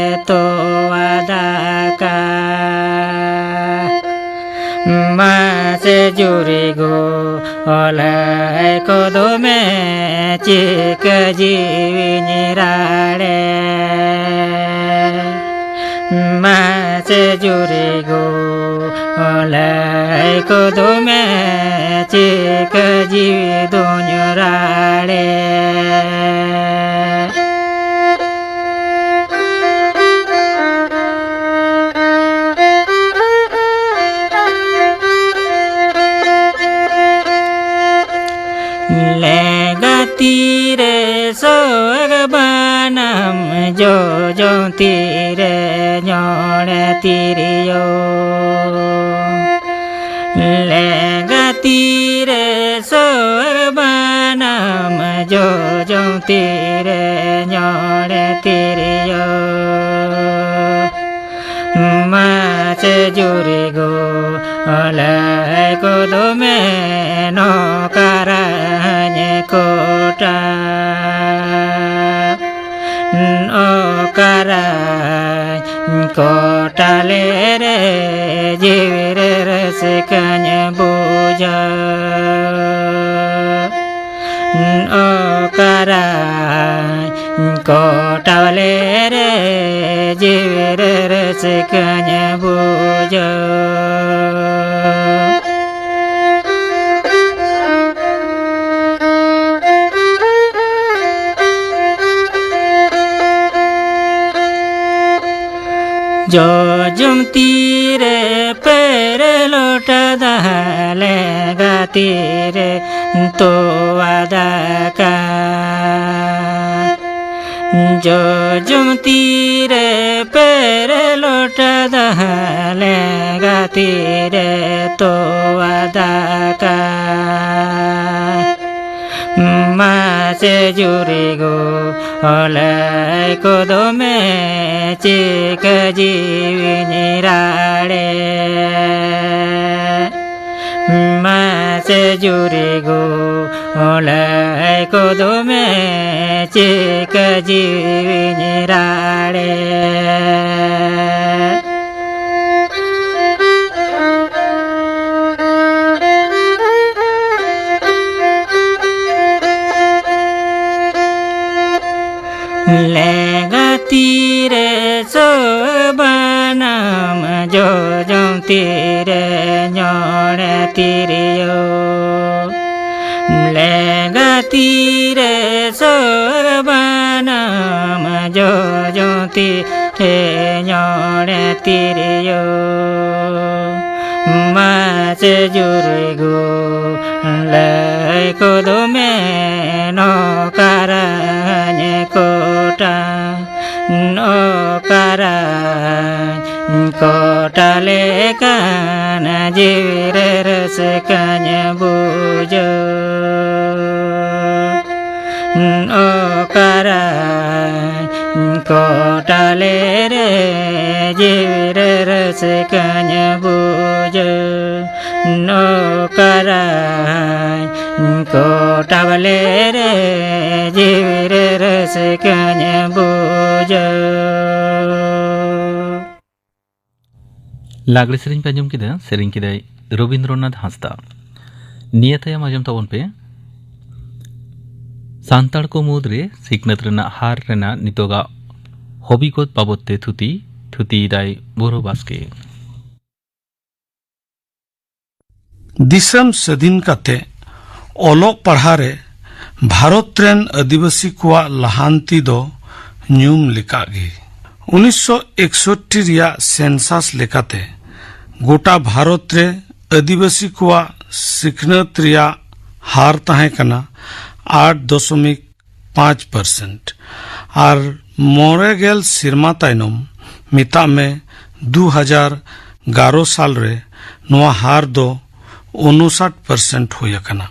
ᱛᱚᱣᱟ ᱫᱟᱠᱟ᱾ ᱢᱟᱥᱮ ᱡᱩᱨᱤ ᱜᱚ ᱚᱞᱟᱭ ᱠᱚᱫᱚ ᱢᱮ ᱪᱤᱠᱟᱹ ᱡᱤᱣᱤᱧ ᱨᱟᱲᱮ᱾ ᱢᱟᱥᱮ ᱡᱩᱨᱤ ᱜᱚ ᱚᱞᱟᱭ ᱠᱚᱫᱚ ᱢᱮ ᱪᱤᱠᱟᱹ ᱡᱤᱣᱤ ᱫᱩᱧ ᱨᱟᱲᱮ᱾ ᱞᱮᱸᱜᱟ ᱛᱤᱨᱮ ᱥᱚᱜ ᱵᱟᱱᱟᱢ, ᱡᱚᱡᱚᱢ ᱛᱤᱨᱮ ᱧᱚᱲᱮ ᱛᱤᱨᱭᱳ᱾ ᱞᱮᱸᱜᱟ ᱛᱤᱨᱮ ᱥᱚᱜ ᱵᱟᱱᱟᱢ, ᱡᱚᱡᱚᱢ ᱛᱤᱨᱮ ᱧᱚᱲᱮ ᱛᱤᱨᱭᱳ᱾ ᱢᱟᱥᱮ ᱡᱩᱨᱤ ᱜᱚ ᱚᱞᱟᱭ ᱠᱚᱫᱚ ᱢᱮ ᱱᱚᱠᱟᱨᱟᱧ ᱠᱚᱴᱟ᱾ ᱚᱠᱟᱨᱟᱭ ᱠᱚᱴᱟᱞᱮ ᱨᱮ ᱡᱤᱣᱤ ᱨᱮ ᱨᱟᱹᱥᱠᱟᱹᱧ ᱵᱩᱡᱷᱟᱹᱣ᱾ ᱚᱠᱟᱨᱟᱭ ᱠᱚᱴᱟᱞᱮ ᱨᱮ ᱡᱤᱣᱤ ᱨᱮ ᱨᱟᱹᱥᱠᱟᱹᱧ ᱵᱩᱡᱷᱟᱹᱣ᱾ ᱡᱚᱡᱚᱢ ᱛᱤᱨᱮ ᱯᱮᱨᱮ ᱞᱚᱴᱟ ᱫᱟᱜ, ᱞᱮᱸᱜᱟ ᱛᱤᱨᱮ ᱛᱚᱣᱟ ᱫᱟᱠᱟ᱾ ᱡᱚᱡᱚᱢ ᱛᱤᱨᱮ ᱯᱮᱨᱮ ᱞᱚᱴᱟ ᱫᱟᱜ, ᱞᱮᱸᱜᱟ ᱛᱤᱨᱮ ᱛᱚᱣᱟ ᱫᱟᱠᱟ᱾ ᱢᱟᱥᱮ ᱡᱩᱨᱤ ᱜᱚ ᱞᱟᱹᱭ ᱠᱚᱫᱚ ᱢᱮ ᱪᱤᱠᱟᱹ ᱡᱤᱣᱤᱧ ᱨᱟᱲᱮ᱾ ᱢᱟᱥᱮ ᱡᱩᱨᱤ ᱜᱚ ᱞᱟᱹᱭ ᱠᱚᱫᱚ ᱢᱮ ᱪᱤᱠᱟᱹ ᱡᱤᱣᱤᱧ ᱨᱟᱲᱮ᱾ ᱞᱮᱸᱜᱟ ᱛᱤᱨᱮ ᱥᱚᱵᱟᱱᱟᱢ, ᱡᱚᱡᱚᱢ ᱛᱤᱨᱮ ᱧᱚᱲᱮ ᱛᱤᱨᱭᱳ᱾ ᱞᱮᱸᱜᱟ ᱛᱤᱨᱮ ᱥᱚᱵᱟᱱᱟᱢ, ᱡᱚᱡᱚᱢ ᱛᱤᱨᱮ ᱧᱚᱲᱮ ᱛᱤᱨᱭᱳ᱾ ᱢᱟᱥᱮ ᱡᱩᱨᱤ ᱜᱚ ᱞᱟᱹᱭ ᱠᱚᱫᱚ ᱢᱮ ᱱᱚᱠᱟᱨᱟᱧ ᱠᱚᱴᱟ, ᱱᱚᱠᱟᱨᱟᱧ ᱠᱚᱴᱟ ᱞᱮᱠᱟᱱ ᱡᱤᱣᱤ ᱨᱮ ᱨᱟᱹᱥᱠᱟᱹᱧ ᱵᱩᱡᱷᱟᱹᱣ᱾ ᱚᱠᱟᱨᱟᱭ ᱠᱚᱴᱟᱞᱮ ᱨᱮ ᱡᱤᱣᱤ ᱨᱮ ᱨᱟᱹᱥᱠᱟᱹᱧ ᱵᱩᱡᱷᱟᱹᱣ᱾ ᱚᱠᱟᱨᱟᱭ ᱠᱚᱴᱟᱞᱮ ᱨᱮ ᱡᱤᱣᱤ ᱨᱮ ᱨᱟᱹᱥᱠᱟᱹ ᱥᱮᱠᱟᱧ ᱵᱩᱡᱷᱟᱹᱣ᱾ ᱞᱟᱜᱽᱲᱮ ᱥᱮᱨᱮᱧ ᱯᱮ ᱟᱸᱡᱚᱢ ᱠᱮᱫᱟ, ᱥᱮᱨᱮᱧ ᱠᱮᱫᱟᱭ ᱨᱚᱵᱤᱱᱫᱨᱚᱱᱟᱛᱷ ᱦᱟᱸᱥᱫᱟ᱾ ᱱᱤᱭᱟᱹ ᱛᱟᱭᱚᱢ ᱟᱸᱡᱚᱢ ᱛᱟᱵᱚᱱ ᱯᱮ ᱥᱟᱱᱛᱟᱲ ᱠᱚ ᱢᱩᱫᱽᱨᱮ ᱥᱤᱠᱷᱱᱟᱹᱛ ᱨᱮᱱᱟᱜ ᱦᱟᱨ ᱨᱮᱱᱟᱜ ᱱᱤᱛᱚᱜᱟᱜ ᱦᱚᱵᱤᱜᱚᱛ ᱵᱟᱵᱚᱛ ᱛᱮ ᱛᱷᱩᱛᱤ, ᱛᱷᱩᱛᱤᱭᱮᱫᱟᱭ ᱵᱳᱨᱳ ᱵᱟᱥᱠᱮ᱾ ᱫᱤᱥᱚᱢ ᱥᱟᱹᱫᱷᱤᱱ ᱠᱟᱛᱮ ᱚᱞᱚᱜ ᱯᱟᱲᱦᱟᱣ ᱨᱮ ᱵᱷᱟᱨᱚᱛ ᱨᱮᱱ ᱟᱹᱫᱤᱵᱟᱹᱥᱤ ᱠᱚᱣᱟᱜ ᱞᱟᱦᱟᱱᱛᱤ ᱫᱚ ᱧᱩᱢ ᱞᱮᱠᱟᱜ ᱜᱮ᱾ ᱩᱱᱤᱥᱥᱚ ᱮᱠᱥᱚᱴᱴᱤ ᱨᱮᱭᱟᱜ ᱥᱮᱱᱥᱟᱥ ᱞᱮᱠᱟᱛᱮ ᱜᱚᱴᱟ ᱵᱷᱟᱨᱚᱛ ᱨᱮ ᱟᱹᱫᱤᱵᱟᱹᱥᱤ ᱠᱚᱣᱟᱜ ᱥᱤᱠᱷᱱᱟᱹᱛ ᱨᱮᱭᱟᱜ ᱦᱟᱨ ᱛᱟᱦᱮᱸ ᱠᱟᱱᱟ ᱟᱴ ᱫᱚᱥᱚᱢᱤᱠ ᱯᱟᱸᱪ ᱯᱟᱨᱥᱮᱱᱴ ᱟᱨ ᱢᱚᱬᱮ ᱜᱮᱞ ᱥᱮᱨᱢᱟ ᱛᱟᱭᱱᱚᱢ, ᱢᱮᱛᱟᱜ ᱢᱮ ᱫᱩ ᱦᱟᱡᱟᱨ ᱮᱜᱟᱨᱚ ᱥᱟᱞ ᱨᱮ ᱱᱚᱣᱟ ᱦᱟᱨ ᱫᱚ ᱩᱱᱩᱥᱟᱴ ᱯᱟᱨᱥᱮᱱᱴ ᱦᱩᱭ ᱟᱠᱟᱱᱟ᱾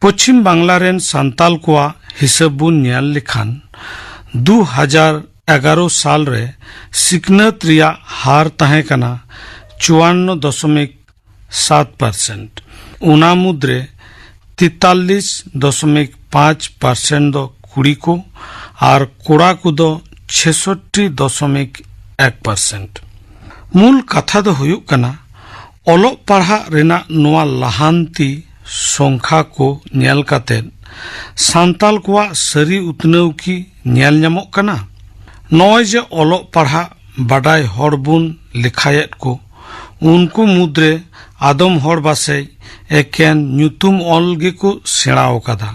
ᱯᱚᱪᱷᱤᱢ ᱵᱟᱝᱞᱟ ᱨᱮᱱ ᱥᱟᱱᱛᱟᱞ ᱠᱚᱣᱟᱜ ᱦᱤᱥᱟᱹᱵ ᱵᱚᱱ ᱧᱮᱞ ᱞᱮᱠᱷᱟᱱ, ᱫᱩ ᱦᱟᱡᱟᱨ ᱮᱜᱟᱨᱚ ᱥᱟᱞ ᱨᱮ ᱥᱤᱠᱷᱱᱟᱹᱛ ᱨᱮᱭᱟᱜ ᱦᱟᱨ ᱛᱟᱦᱮᱸ ᱠᱟᱱᱟ ᱪᱩᱣᱟᱱᱱᱚ ᱫᱚᱥᱚᱢᱤᱠ ᱥᱟᱛ ᱯᱟᱨᱥᱮᱱᱴ᱾ ᱚᱱᱟ ᱢᱩᱫᱽᱨᱮ ᱛᱮᱛᱟᱞᱞᱤᱥ ᱫᱚᱥᱚᱢᱤᱠ ᱯᱟᱸᱪ ᱯᱟᱨᱥᱮᱱᱴ ᱫᱚ ᱠᱩᱲᱤ ᱠᱚ ᱟᱨ ᱠᱚᱲᱟ ᱠᱚᱫᱚ ᱪᱷᱮᱥᱚᱴᱴᱤ ᱫᱚᱥᱚᱢᱤᱠ ᱮᱠ ᱯᱟᱨᱥᱮᱱᱴ᱾ ᱢᱩᱞ ᱠᱟᱛᱷᱟ ᱫᱚ ᱦᱩᱭᱩᱜ ᱠᱟᱱᱟ, ᱚᱞᱚᱜ ᱯᱟᱲᱦᱟᱜ ᱨᱮᱱᱟᱜ ᱱᱚᱣᱟ ᱞᱟᱦᱟᱱᱛᱤ ᱥᱚᱝᱠᱷᱟ ᱠᱚ ᱧᱮᱞ ᱠᱟᱛᱮ ᱥᱟᱱᱛᱟᱞ ᱠᱚᱣᱟᱜ ᱥᱟᱹᱨᱤ ᱩᱛᱱᱟᱹᱣ ᱠᱤ ᱧᱮᱞ ᱧᱟᱢᱚᱜ ᱠᱟᱱᱟ? ᱱᱚᱜᱼᱚᱭ ᱡᱮ ᱚᱞᱚᱜ ᱯᱟᱲᱦᱟᱜ ᱵᱟᱰᱟᱭ ᱦᱚᱲ ᱵᱚᱱ ᱞᱮᱠᱷᱟᱭᱮᱫ ᱠᱚ, ᱩᱱᱠᱩ ᱢᱩᱫᱽᱨᱮ ᱟᱫᱚᱢ ᱦᱚᱲ ᱵᱟᱥᱮᱡ ᱮᱠᱮᱱ ᱧᱩᱛᱩᱢ ᱚᱞ ᱜᱮᱠᱚ ᱥᱮᱬᱟ ᱟᱠᱟᱫᱟ,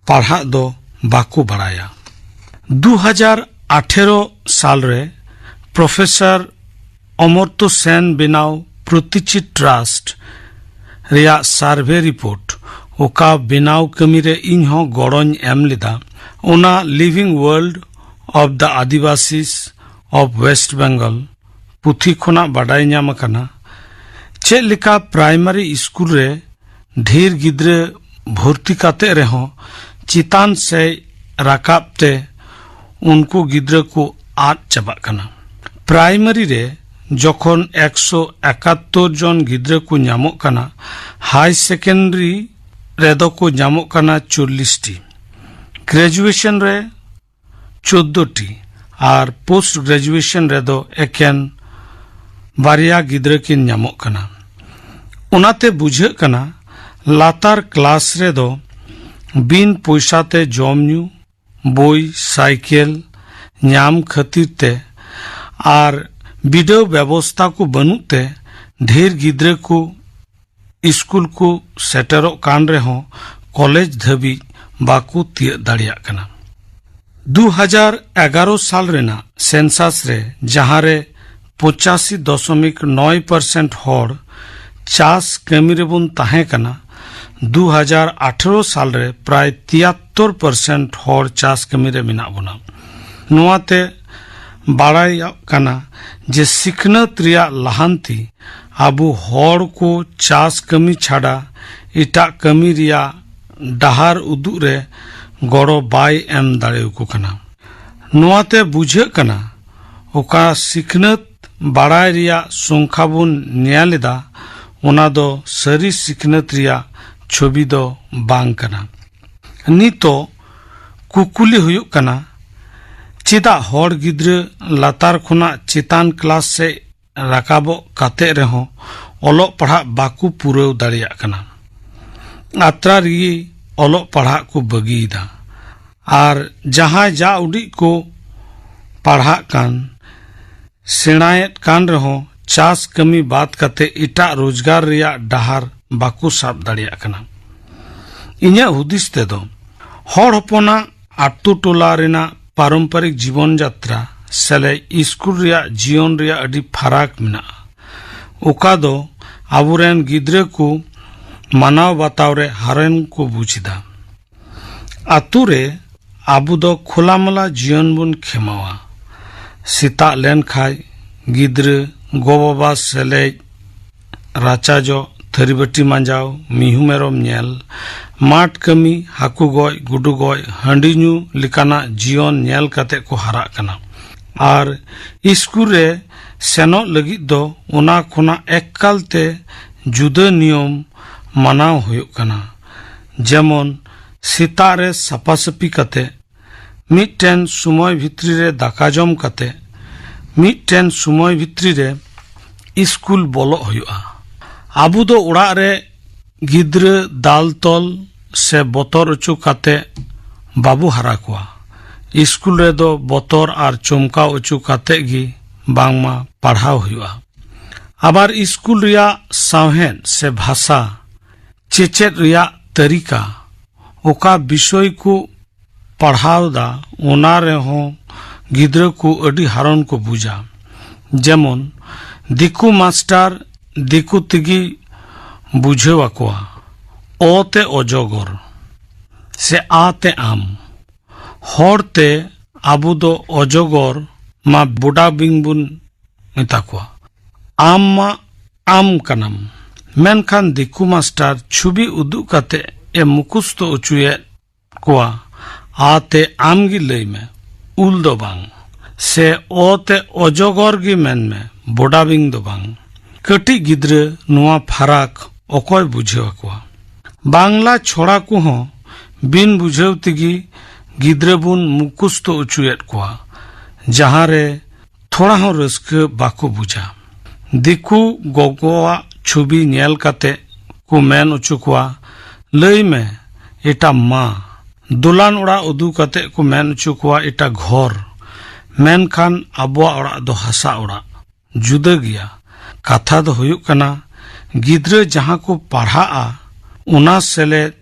ᱯᱟᱲᱦᱟᱜ ᱫᱚ ᱵᱟᱠᱚ ᱵᱟᱲᱟᱭᱟ᱾ ᱫᱩ ᱦᱟᱡᱟᱨ ᱟᱴᱷᱮᱨᱚ ᱥᱟᱞ ᱨᱮ ᱯᱨᱚᱯᱷᱮᱥᱚᱨ ᱚᱢᱚᱨᱛᱚ ᱥᱮᱱ ᱵᱮᱱᱟᱣ ᱯᱨᱚᱛᱤᱪᱤ ᱴᱨᱟᱥᱴ ᱨᱮᱭᱟᱜ ᱥᱟᱨᱵᱷᱮ ᱨᱤᱯᱳᱨᱴ, ᱚᱠᱟ ᱵᱮᱱᱟᱣ ᱠᱟᱹᱢᱤ ᱨᱮ ᱤᱧ ᱦᱚᱸ ᱜᱚᱲᱚᱧ ᱮᱢ ᱞᱮᱫᱟ, ᱚᱱᱟ Living World of the Adivasis of West Bengal ᱯᱩᱛᱷᱤ ᱠᱷᱚᱱᱟᱜ ᱵᱟᱰᱟᱭ ᱧᱟᱢ ᱟᱠᱟᱱᱟ, ᱪᱮᱫ ᱞᱮᱠᱟ ᱯᱨᱟᱭᱢᱟᱨᱤ ᱥᱠᱩᱞ ᱨᱮ ᱰᱷᱮᱨ ᱜᱤᱫᱽᱨᱟᱹ ᱵᱷᱚᱨᱛᱤ ᱠᱟᱛᱮ ᱨᱮᱦᱚᱸ ᱪᱮᱛᱟᱱ ᱥᱮᱫ ᱨᱟᱠᱟᱵ ᱛᱮ ᱩᱱᱠᱩ ᱜᱤᱫᱽᱨᱟᱹ ᱠᱚ ᱟᱫ ᱪᱟᱵᱟᱜ ᱠᱟᱱᱟ᱾ ᱯᱨᱟᱭᱢᱟᱨᱤ ᱨᱮ ᱡᱚᱠᱷᱚᱱ ᱮᱠᱥᱚ ᱮᱠᱟᱛᱛᱳᱨ ᱡᱚᱱ ᱜᱤᱫᱽᱨᱟᱹ ᱠᱚ ᱧᱟᱢᱚᱜ ᱠᱟᱱᱟ, ᱦᱟᱭ ᱥᱮᱠᱮᱱᱰᱟᱨᱤ ᱨᱮᱫᱚ ᱠᱚ ᱧᱟᱢᱚᱜ ᱠᱟᱱᱟ ᱪᱚᱞᱞᱤᱥ ᱴᱤ᱾ ᱜᱨᱮᱡᱩᱭᱮᱥᱚᱱ ᱨᱮ ᱪᱳᱫᱽᱫᱳ ᱴᱤ ᱟᱨ ᱯᱳᱥᱴ ᱜᱨᱮᱡᱩᱭᱮᱥᱚᱱ ᱨᱮᱫᱚ ᱮᱠᱮᱱ ᱵᱟᱨᱭᱟ ᱜᱤᱫᱽᱨᱟᱹ ᱠᱤᱱ ᱧᱟᱢᱚᱜ ᱠᱟᱱᱟ᱾ ᱚᱱᱟᱛᱮ ᱵᱩᱡᱷᱟᱹᱜ ᱠᱟᱱᱟ, ᱞᱟᱛᱟᱨ ᱠᱞᱟᱥ ᱨᱮᱫᱚ ᱵᱤᱱ ᱯᱚᱭᱥᱟ ᱛᱮ ᱡᱚᱢ ᱧᱩ, ᱵᱳᱭ, ᱥᱟᱭᱠᱮᱞ ᱧᱟᱢ ᱠᱷᱟᱹᱛᱤᱨ ᱛᱮ ᱟᱨ ᱵᱤᱰᱟᱹᱣ ᱵᱮᱵᱚᱥᱛᱟ ᱠᱚ ᱵᱟᱹᱱᱩᱜ ᱛᱮ ᱰᱷᱮᱨ ᱜᱤᱫᱽᱨᱟᱹ ᱠᱚ ᱥᱠᱩᱞ ᱠᱚ ᱥᱮᱴᱮᱨᱚᱜ ᱠᱟᱱ ᱨᱮᱦᱚᱸ ᱠᱚᱞᱮᱡᱽ ᱫᱷᱟᱹᱵᱤᱡ ᱵᱟᱠᱚ ᱛᱤᱭᱟᱹᱜ ᱫᱟᱲᱮᱭᱟᱜ ᱠᱟᱱᱟ᱾ ᱫᱩ ᱦᱟᱡᱟᱨ ᱮᱜᱟᱨᱚ ᱥᱟᱞ ᱨᱮᱱᱟᱜ ᱥᱮᱱᱥᱟᱥ ᱨᱮ, ᱡᱟᱦᱟᱸ ᱨᱮ ᱯᱚᱸᱪᱟᱥᱤ ᱫᱚᱥᱚᱢᱤᱠ ᱱᱚᱭ ᱯᱟᱨᱥᱮᱱᱴ ᱦᱚᱲ ᱪᱟᱥ ᱠᱟᱹᱢᱤ ᱨᱮᱵᱚᱱ ᱛᱟᱦᱮᱸ ᱠᱟᱱᱟ, ᱫᱩ ᱦᱟᱡᱟᱨ ᱟᱴᱷᱟᱨᱚ ᱥᱟᱞ ᱨᱮ ᱯᱨᱟᱭ ᱛᱤᱭᱟᱛᱛᱚᱨ ᱯᱟᱨᱥᱮᱱᱴ ᱦᱚᱲ ᱪᱟᱥ ᱠᱟᱹᱢᱤ ᱨᱮ ᱢᱮᱱᱟᱜ ᱵᱚᱱᱟ᱾ ᱱᱚᱣᱟ ᱛᱮ ᱵᱟᱲᱟᱭᱚᱜ ᱠᱟᱱᱟ ᱡᱮ ᱥᱤᱠᱷᱱᱟᱹᱛ ᱨᱮᱭᱟᱜ ᱞᱟᱦᱟᱱᱛᱤ ᱟᱵᱚ ᱦᱚᱲ ᱠᱚ ᱪᱟᱥ ᱠᱟᱹᱢᱤ ᱪᱷᱟᱰᱟ ᱮᱴᱟᱜ ᱠᱟᱹᱢᱤ ᱨᱮᱭᱟᱜ ᱰᱟᱦᱟᱨ ᱩᱫᱩᱜ ᱨᱮ ᱜᱚᱲᱚ ᱵᱟᱭ ᱮᱢ ᱫᱟᱲᱮᱭᱟᱠᱚ ᱠᱟᱱᱟ᱾ ᱱᱚᱣᱟ ᱛᱮ ᱵᱩᱡᱷᱟᱹᱜ ᱠᱟᱱᱟ, ᱚᱠᱟ ᱥᱤᱠᱷᱱᱟᱹᱛ ᱵᱟᱲᱟᱭ ᱨᱮᱭᱟᱜ ᱥᱚᱝᱠᱷᱟ ᱵᱚᱱ ᱧᱮᱞ ᱮᱫᱟ, ᱚᱱᱟ ᱫᱚ ᱥᱟᱹᱨᱤ ᱥᱤᱠᱷᱱᱟᱹᱛ ᱨᱮᱭᱟᱜ ᱪᱷᱚᱵᱤ ᱫᱚ ᱵᱟᱝ ᱠᱟᱱᱟ᱾ ᱱᱤᱛᱚᱜ ᱠᱩᱠᱞᱤ ᱦᱩᱭᱩᱜ ᱠᱟᱱᱟ, ᱪᱮᱫᱟᱜ ᱦᱚᱲ ᱜᱤᱫᱽᱨᱟᱹ ᱞᱟᱛᱟᱨ ᱠᱷᱚᱱᱟᱜ ᱪᱮᱛᱟᱱ ᱠᱞᱟᱥ ᱥᱮᱫ ᱨᱟᱠᱟᱵᱚᱜ ᱠᱟᱛᱮ ᱨᱮᱦᱚᱸ ᱚᱞᱚᱜ ᱯᱟᱲᱦᱟᱜ ᱵᱟᱠᱚ ᱯᱩᱨᱟᱹᱣ ᱫᱟᱲᱮᱭᱟᱜ ᱠᱟᱱᱟ? ᱟᱛᱨᱟ ᱨᱮᱜᱮ ᱚᱞᱚᱜ ᱯᱟᱲᱦᱟᱜ ᱠᱚ ᱵᱟᱹᱜᱤᱭᱮᱫᱟ᱾ ᱟᱨ ᱡᱟᱦᱟᱸᱭ ᱡᱟ ᱩᱰᱤᱡ ᱠᱚ ᱯᱟᱲᱦᱟᱜ ᱠᱟᱱ, ᱥᱮᱬᱟᱭᱮᱫ ᱠᱟᱱ ᱨᱮᱦᱚᱸ ᱪᱟᱥ ᱠᱟᱹᱢᱤ ᱵᱟᱫ ᱠᱟᱛᱮ ᱮᱴᱟᱜ ᱨᱳᱡᱽᱜᱟᱨ ᱨᱮᱭᱟᱜ ᱰᱟᱦᱟᱨ ᱵᱟᱠᱚ ᱥᱟᱵ ᱫᱟᱲᱮᱭᱟᱜ ᱠᱟᱱᱟ᱾ ᱤᱧᱟᱹᱜ ᱦᱩᱫᱤᱥ ᱛᱮᱫᱚ, ᱦᱚᱲ ᱦᱚᱯᱚᱱᱟᱜ ᱟᱛᱳ ᱴᱚᱞᱟ ᱨᱮᱱᱟᱜ ᱯᱟᱨᱚᱢᱯᱚᱨᱤᱠ ᱡᱤᱵᱚᱱ ᱡᱟᱛᱨᱟ ᱥᱮᱞᱮᱫ ᱥᱠᱩᱞ ᱨᱮᱭᱟᱜ ᱡᱤᱭᱚᱱ ᱨᱮᱭᱟᱜ ᱟᱹᱰᱤ ᱯᱷᱟᱨᱟᱠ ᱢᱮᱱᱟᱜᱼᱟ, ᱚᱠᱟ ᱫᱚ ᱟᱵᱚᱨᱮᱱ ᱜᱤᱫᱽᱨᱟᱹ ᱠᱚ ᱢᱟᱱᱟᱣ ᱵᱟᱛᱟᱣ ᱨᱮ ᱦᱟᱨᱚᱱ ᱠᱚ ᱵᱩᱡᱽ ᱮᱫᱟ᱾ ᱟᱛᱳ ᱨᱮ ᱟᱵᱚ ᱫᱚ ᱠᱷᱳᱞᱟᱢᱮᱞᱟ ᱡᱤᱭᱚᱱ ᱵᱚᱱ ᱠᱷᱮᱢᱟᱣᱟ᱾ ᱥᱮᱛᱟᱜ ᱞᱮᱱ ᱠᱷᱟᱡ ᱜᱤᱫᱽᱨᱟᱹ, ᱜᱚ-ᱵᱟᱵᱟ ᱥᱮᱞᱮᱫ, ᱨᱟᱪᱟ ᱡᱚᱜ, ᱛᱷᱟᱹᱨᱤ ᱵᱟᱹᱴᱤ ᱢᱟᱸᱡᱟᱣ, ᱢᱤᱦᱩ ᱢᱮᱨᱚᱢ ᱧᱮᱞ, ᱢᱟᱴ ᱠᱟᱹᱢᱤ, ᱦᱟᱹᱠᱩ ᱜᱚᱡ, ᱜᱩᱰᱩ ᱜᱚᱡ, ᱦᱟᱺᱰᱤ ᱧᱩ ᱞᱮᱠᱟᱱᱟᱜ ᱡᱤᱭᱚᱱ ᱧᱮᱞ ᱠᱟᱛᱮ ᱠᱚ ᱦᱟᱨᱟᱜ ᱠᱟᱱᱟ᱾ ᱟᱨ ᱥᱠᱩᱞ ᱨᱮ ᱥᱮᱱᱚᱜ ᱞᱟᱹᱜᱤᱫ ᱫᱚ ᱚᱱᱟ ᱠᱷᱚᱱᱟᱜ ᱮᱠᱟᱞ ᱛᱮ ᱡᱩᱫᱟᱹ ᱱᱤᱭᱚᱢ ᱢᱟᱱᱟᱣ ᱦᱩᱭᱩᱜ ᱠᱟᱱᱟ᱾ ᱡᱮᱢᱚᱱ, ᱥᱮᱛᱟᱜ ᱨᱮ ᱥᱟᱯᱟ ᱥᱟᱯᱤ ᱠᱟᱛᱮ, ᱢᱤᱫᱴᱮᱱ ᱥᱚᱢᱚᱭ ᱵᱷᱤᱛᱨᱤ ᱨᱮ ᱫᱟᱠᱟ ᱡᱚᱢ ᱠᱟᱛᱮ, ᱢᱤᱫᱴᱮᱱ ᱥᱚᱢᱚᱭ ᱵᱷᱤᱛᱨᱤ ᱨᱮ ᱤᱥᱠᱩᱞ ᱵᱚᱞᱚᱜ ᱦᱩᱭᱩᱜᱼᱟ᱾ ᱟᱵᱚ ᱫᱚ ᱚᱲᱟᱜ ᱨᱮ ᱜᱤᱫᱽᱨᱟᱹ ᱫᱟᱞ ᱛᱚᱞ ᱥᱮ ᱵᱚᱛᱚᱨ ᱦᱚᱪᱚ ᱠᱟᱛᱮ ᱵᱟᱵᱚ ᱦᱟᱨᱟ ᱠᱚᱣᱟ᱾ ᱤᱥᱠᱩᱞ ᱨᱮᱫᱚ ᱵᱚᱛᱚᱨ ᱟᱨ ᱪᱚᱢᱠᱟᱣ ᱦᱚᱪᱚ ᱠᱟᱛᱮ ᱜᱮ ᱵᱟᱝᱢᱟ ᱯᱟᱲᱦᱟᱣ ᱦᱩᱭᱩᱜᱼᱟ᱾ ᱟᱵᱟᱨ ᱤᱥᱠᱩᱞ ᱨᱮᱭᱟᱜ ᱥᱟᱶᱦᱮᱫ ᱥᱮ ᱵᱷᱟᱥᱟ, ᱪᱮᱪᱮᱫ ᱨᱮᱭᱟᱜ ᱛᱟᱹᱨᱤᱠᱟ, ᱚᱠᱟ ᱵᱤᱥᱚᱭ ᱠᱚ ᱯᱟᱲᱦᱟᱣ ᱫᱟ, ᱚᱱᱟ ᱨᱮᱦᱚᱸ ᱜᱤᱫᱽᱨᱟᱹ ᱠᱚ ᱟᱹᱰᱤ ᱦᱟᱨᱚᱱ ᱠᱚ ᱵᱩᱡᱟ᱾ ᱡᱮᱢᱚᱱ, ᱫᱤᱠᱩ ᱢᱟᱥᱴᱟᱨ ᱫᱤᱠᱩ ᱛᱮᱜᱮ ᱵᱩᱡᱷᱟᱹᱣ ᱟᱠᱚᱣᱟ, ᱚ ᱛᱮ ᱚᱡᱚᱜᱚᱨ ᱥᱮ ᱟ ᱛᱮ ᱟᱢ᱾ ᱦᱚᱲ ᱛᱮ ᱟᱵᱚ ᱫᱚ ᱚᱡᱚᱜᱚᱨ ᱢᱟ ᱵᱚᱰᱟ ᱵᱤᱧ ᱵᱚᱱ ᱢᱮᱛᱟ ᱠᱚᱣᱟ, ᱟᱢ ᱢᱟ ᱟᱢ ᱠᱟᱱᱟᱢ᱾ ᱢᱮᱱᱠᱷᱟᱱ ᱫᱤᱠᱩ ᱢᱟᱥᱴᱟᱨ ᱪᱷᱚᱵᱤ ᱩᱫᱩᱜ ᱠᱟᱛᱮ ᱮ ᱢᱩᱠᱷᱚᱥᱛᱚ ᱚᱪᱚᱭᱮᱫ ᱠᱚᱣᱟ, ᱟ ᱛᱮ ᱟᱢ ᱜᱮ ᱞᱟᱹᱭ ᱢᱮ, ᱩᱞ ᱫᱚ ᱵᱟᱝ, ᱥᱮ ᱚ ᱛᱮ ᱚᱡᱚᱜᱚᱨ ᱜᱮ ᱢᱮᱱ ᱢᱮ, ᱵᱚᱰᱟ ᱵᱤᱧ ᱫᱚ ᱵᱟᱝ᱾ ᱠᱟᱹᱴᱤᱡ ᱜᱤᱫᱽᱨᱟᱹ ᱱᱚᱣᱟ ᱯᱷᱟᱨᱟᱠ ᱚᱠᱚᱭ ᱵᱩᱡᱷᱟᱹᱣ ᱟᱠᱚᱣᱟ? ᱵᱟᱝᱞᱟ ᱪᱷᱚᱲᱟ ᱠᱚᱦᱚᱸ ᱵᱤᱱ ᱵᱩᱡᱷᱟᱹᱣ ᱛᱮᱜᱮ ᱜᱤᱫᱽᱨᱟᱹ ᱵᱚᱱ ᱢᱩᱠᱷᱚᱥᱛᱚ ᱚᱪᱚᱭᱮᱫ ᱠᱚᱣᱟ, ᱡᱟᱦᱟᱸ ᱨᱮ ᱛᱷᱚᱲᱟ ᱦᱚᱸ ᱨᱟᱹᱥᱠᱟᱹ ᱵᱟᱠᱚ ᱵᱩᱡᱟ᱾ ᱫᱤᱠᱩ ᱜᱚᱜᱚᱣᱟᱜ ᱪᱷᱚᱵᱤ ᱧᱮᱞ ᱠᱟᱛᱮ ᱠᱚ ᱢᱮᱱ ᱚᱪᱚ ᱠᱚᱣᱟ, "ᱞᱟᱹᱭ ᱢᱮ, ᱮᱴᱟ ᱢᱟ?" ᱫᱚᱞᱟᱱ ᱚᱲᱟᱜ ᱩᱫᱩᱜ ᱠᱟᱛᱮ ᱠᱚ ᱢᱮᱱ ᱚᱪᱚ ᱠᱚᱣᱟ, "ᱮᱴᱟ ᱜᱷᱚᱨ", ᱢᱮᱱᱠᱷᱟᱱ ᱟᱵᱚᱣᱟᱜ ᱚᱲᱟᱜ ᱫᱚ ᱦᱟᱥᱟ ᱚᱲᱟᱜ᱾ ᱡᱩᱫᱟᱹ ᱜᱮᱭᱟ᱾ ᱠᱟᱛᱷᱟ ᱫᱚ ᱦᱩᱭᱩᱜ ᱠᱟᱱᱟ, ᱜᱤᱫᱽᱨᱟᱹ ᱡᱟᱦᱟᱸ ᱠᱚ ᱯᱟᱲᱦᱟᱜᱼᱟ, ᱚᱱᱟ ᱥᱮᱞᱮᱫ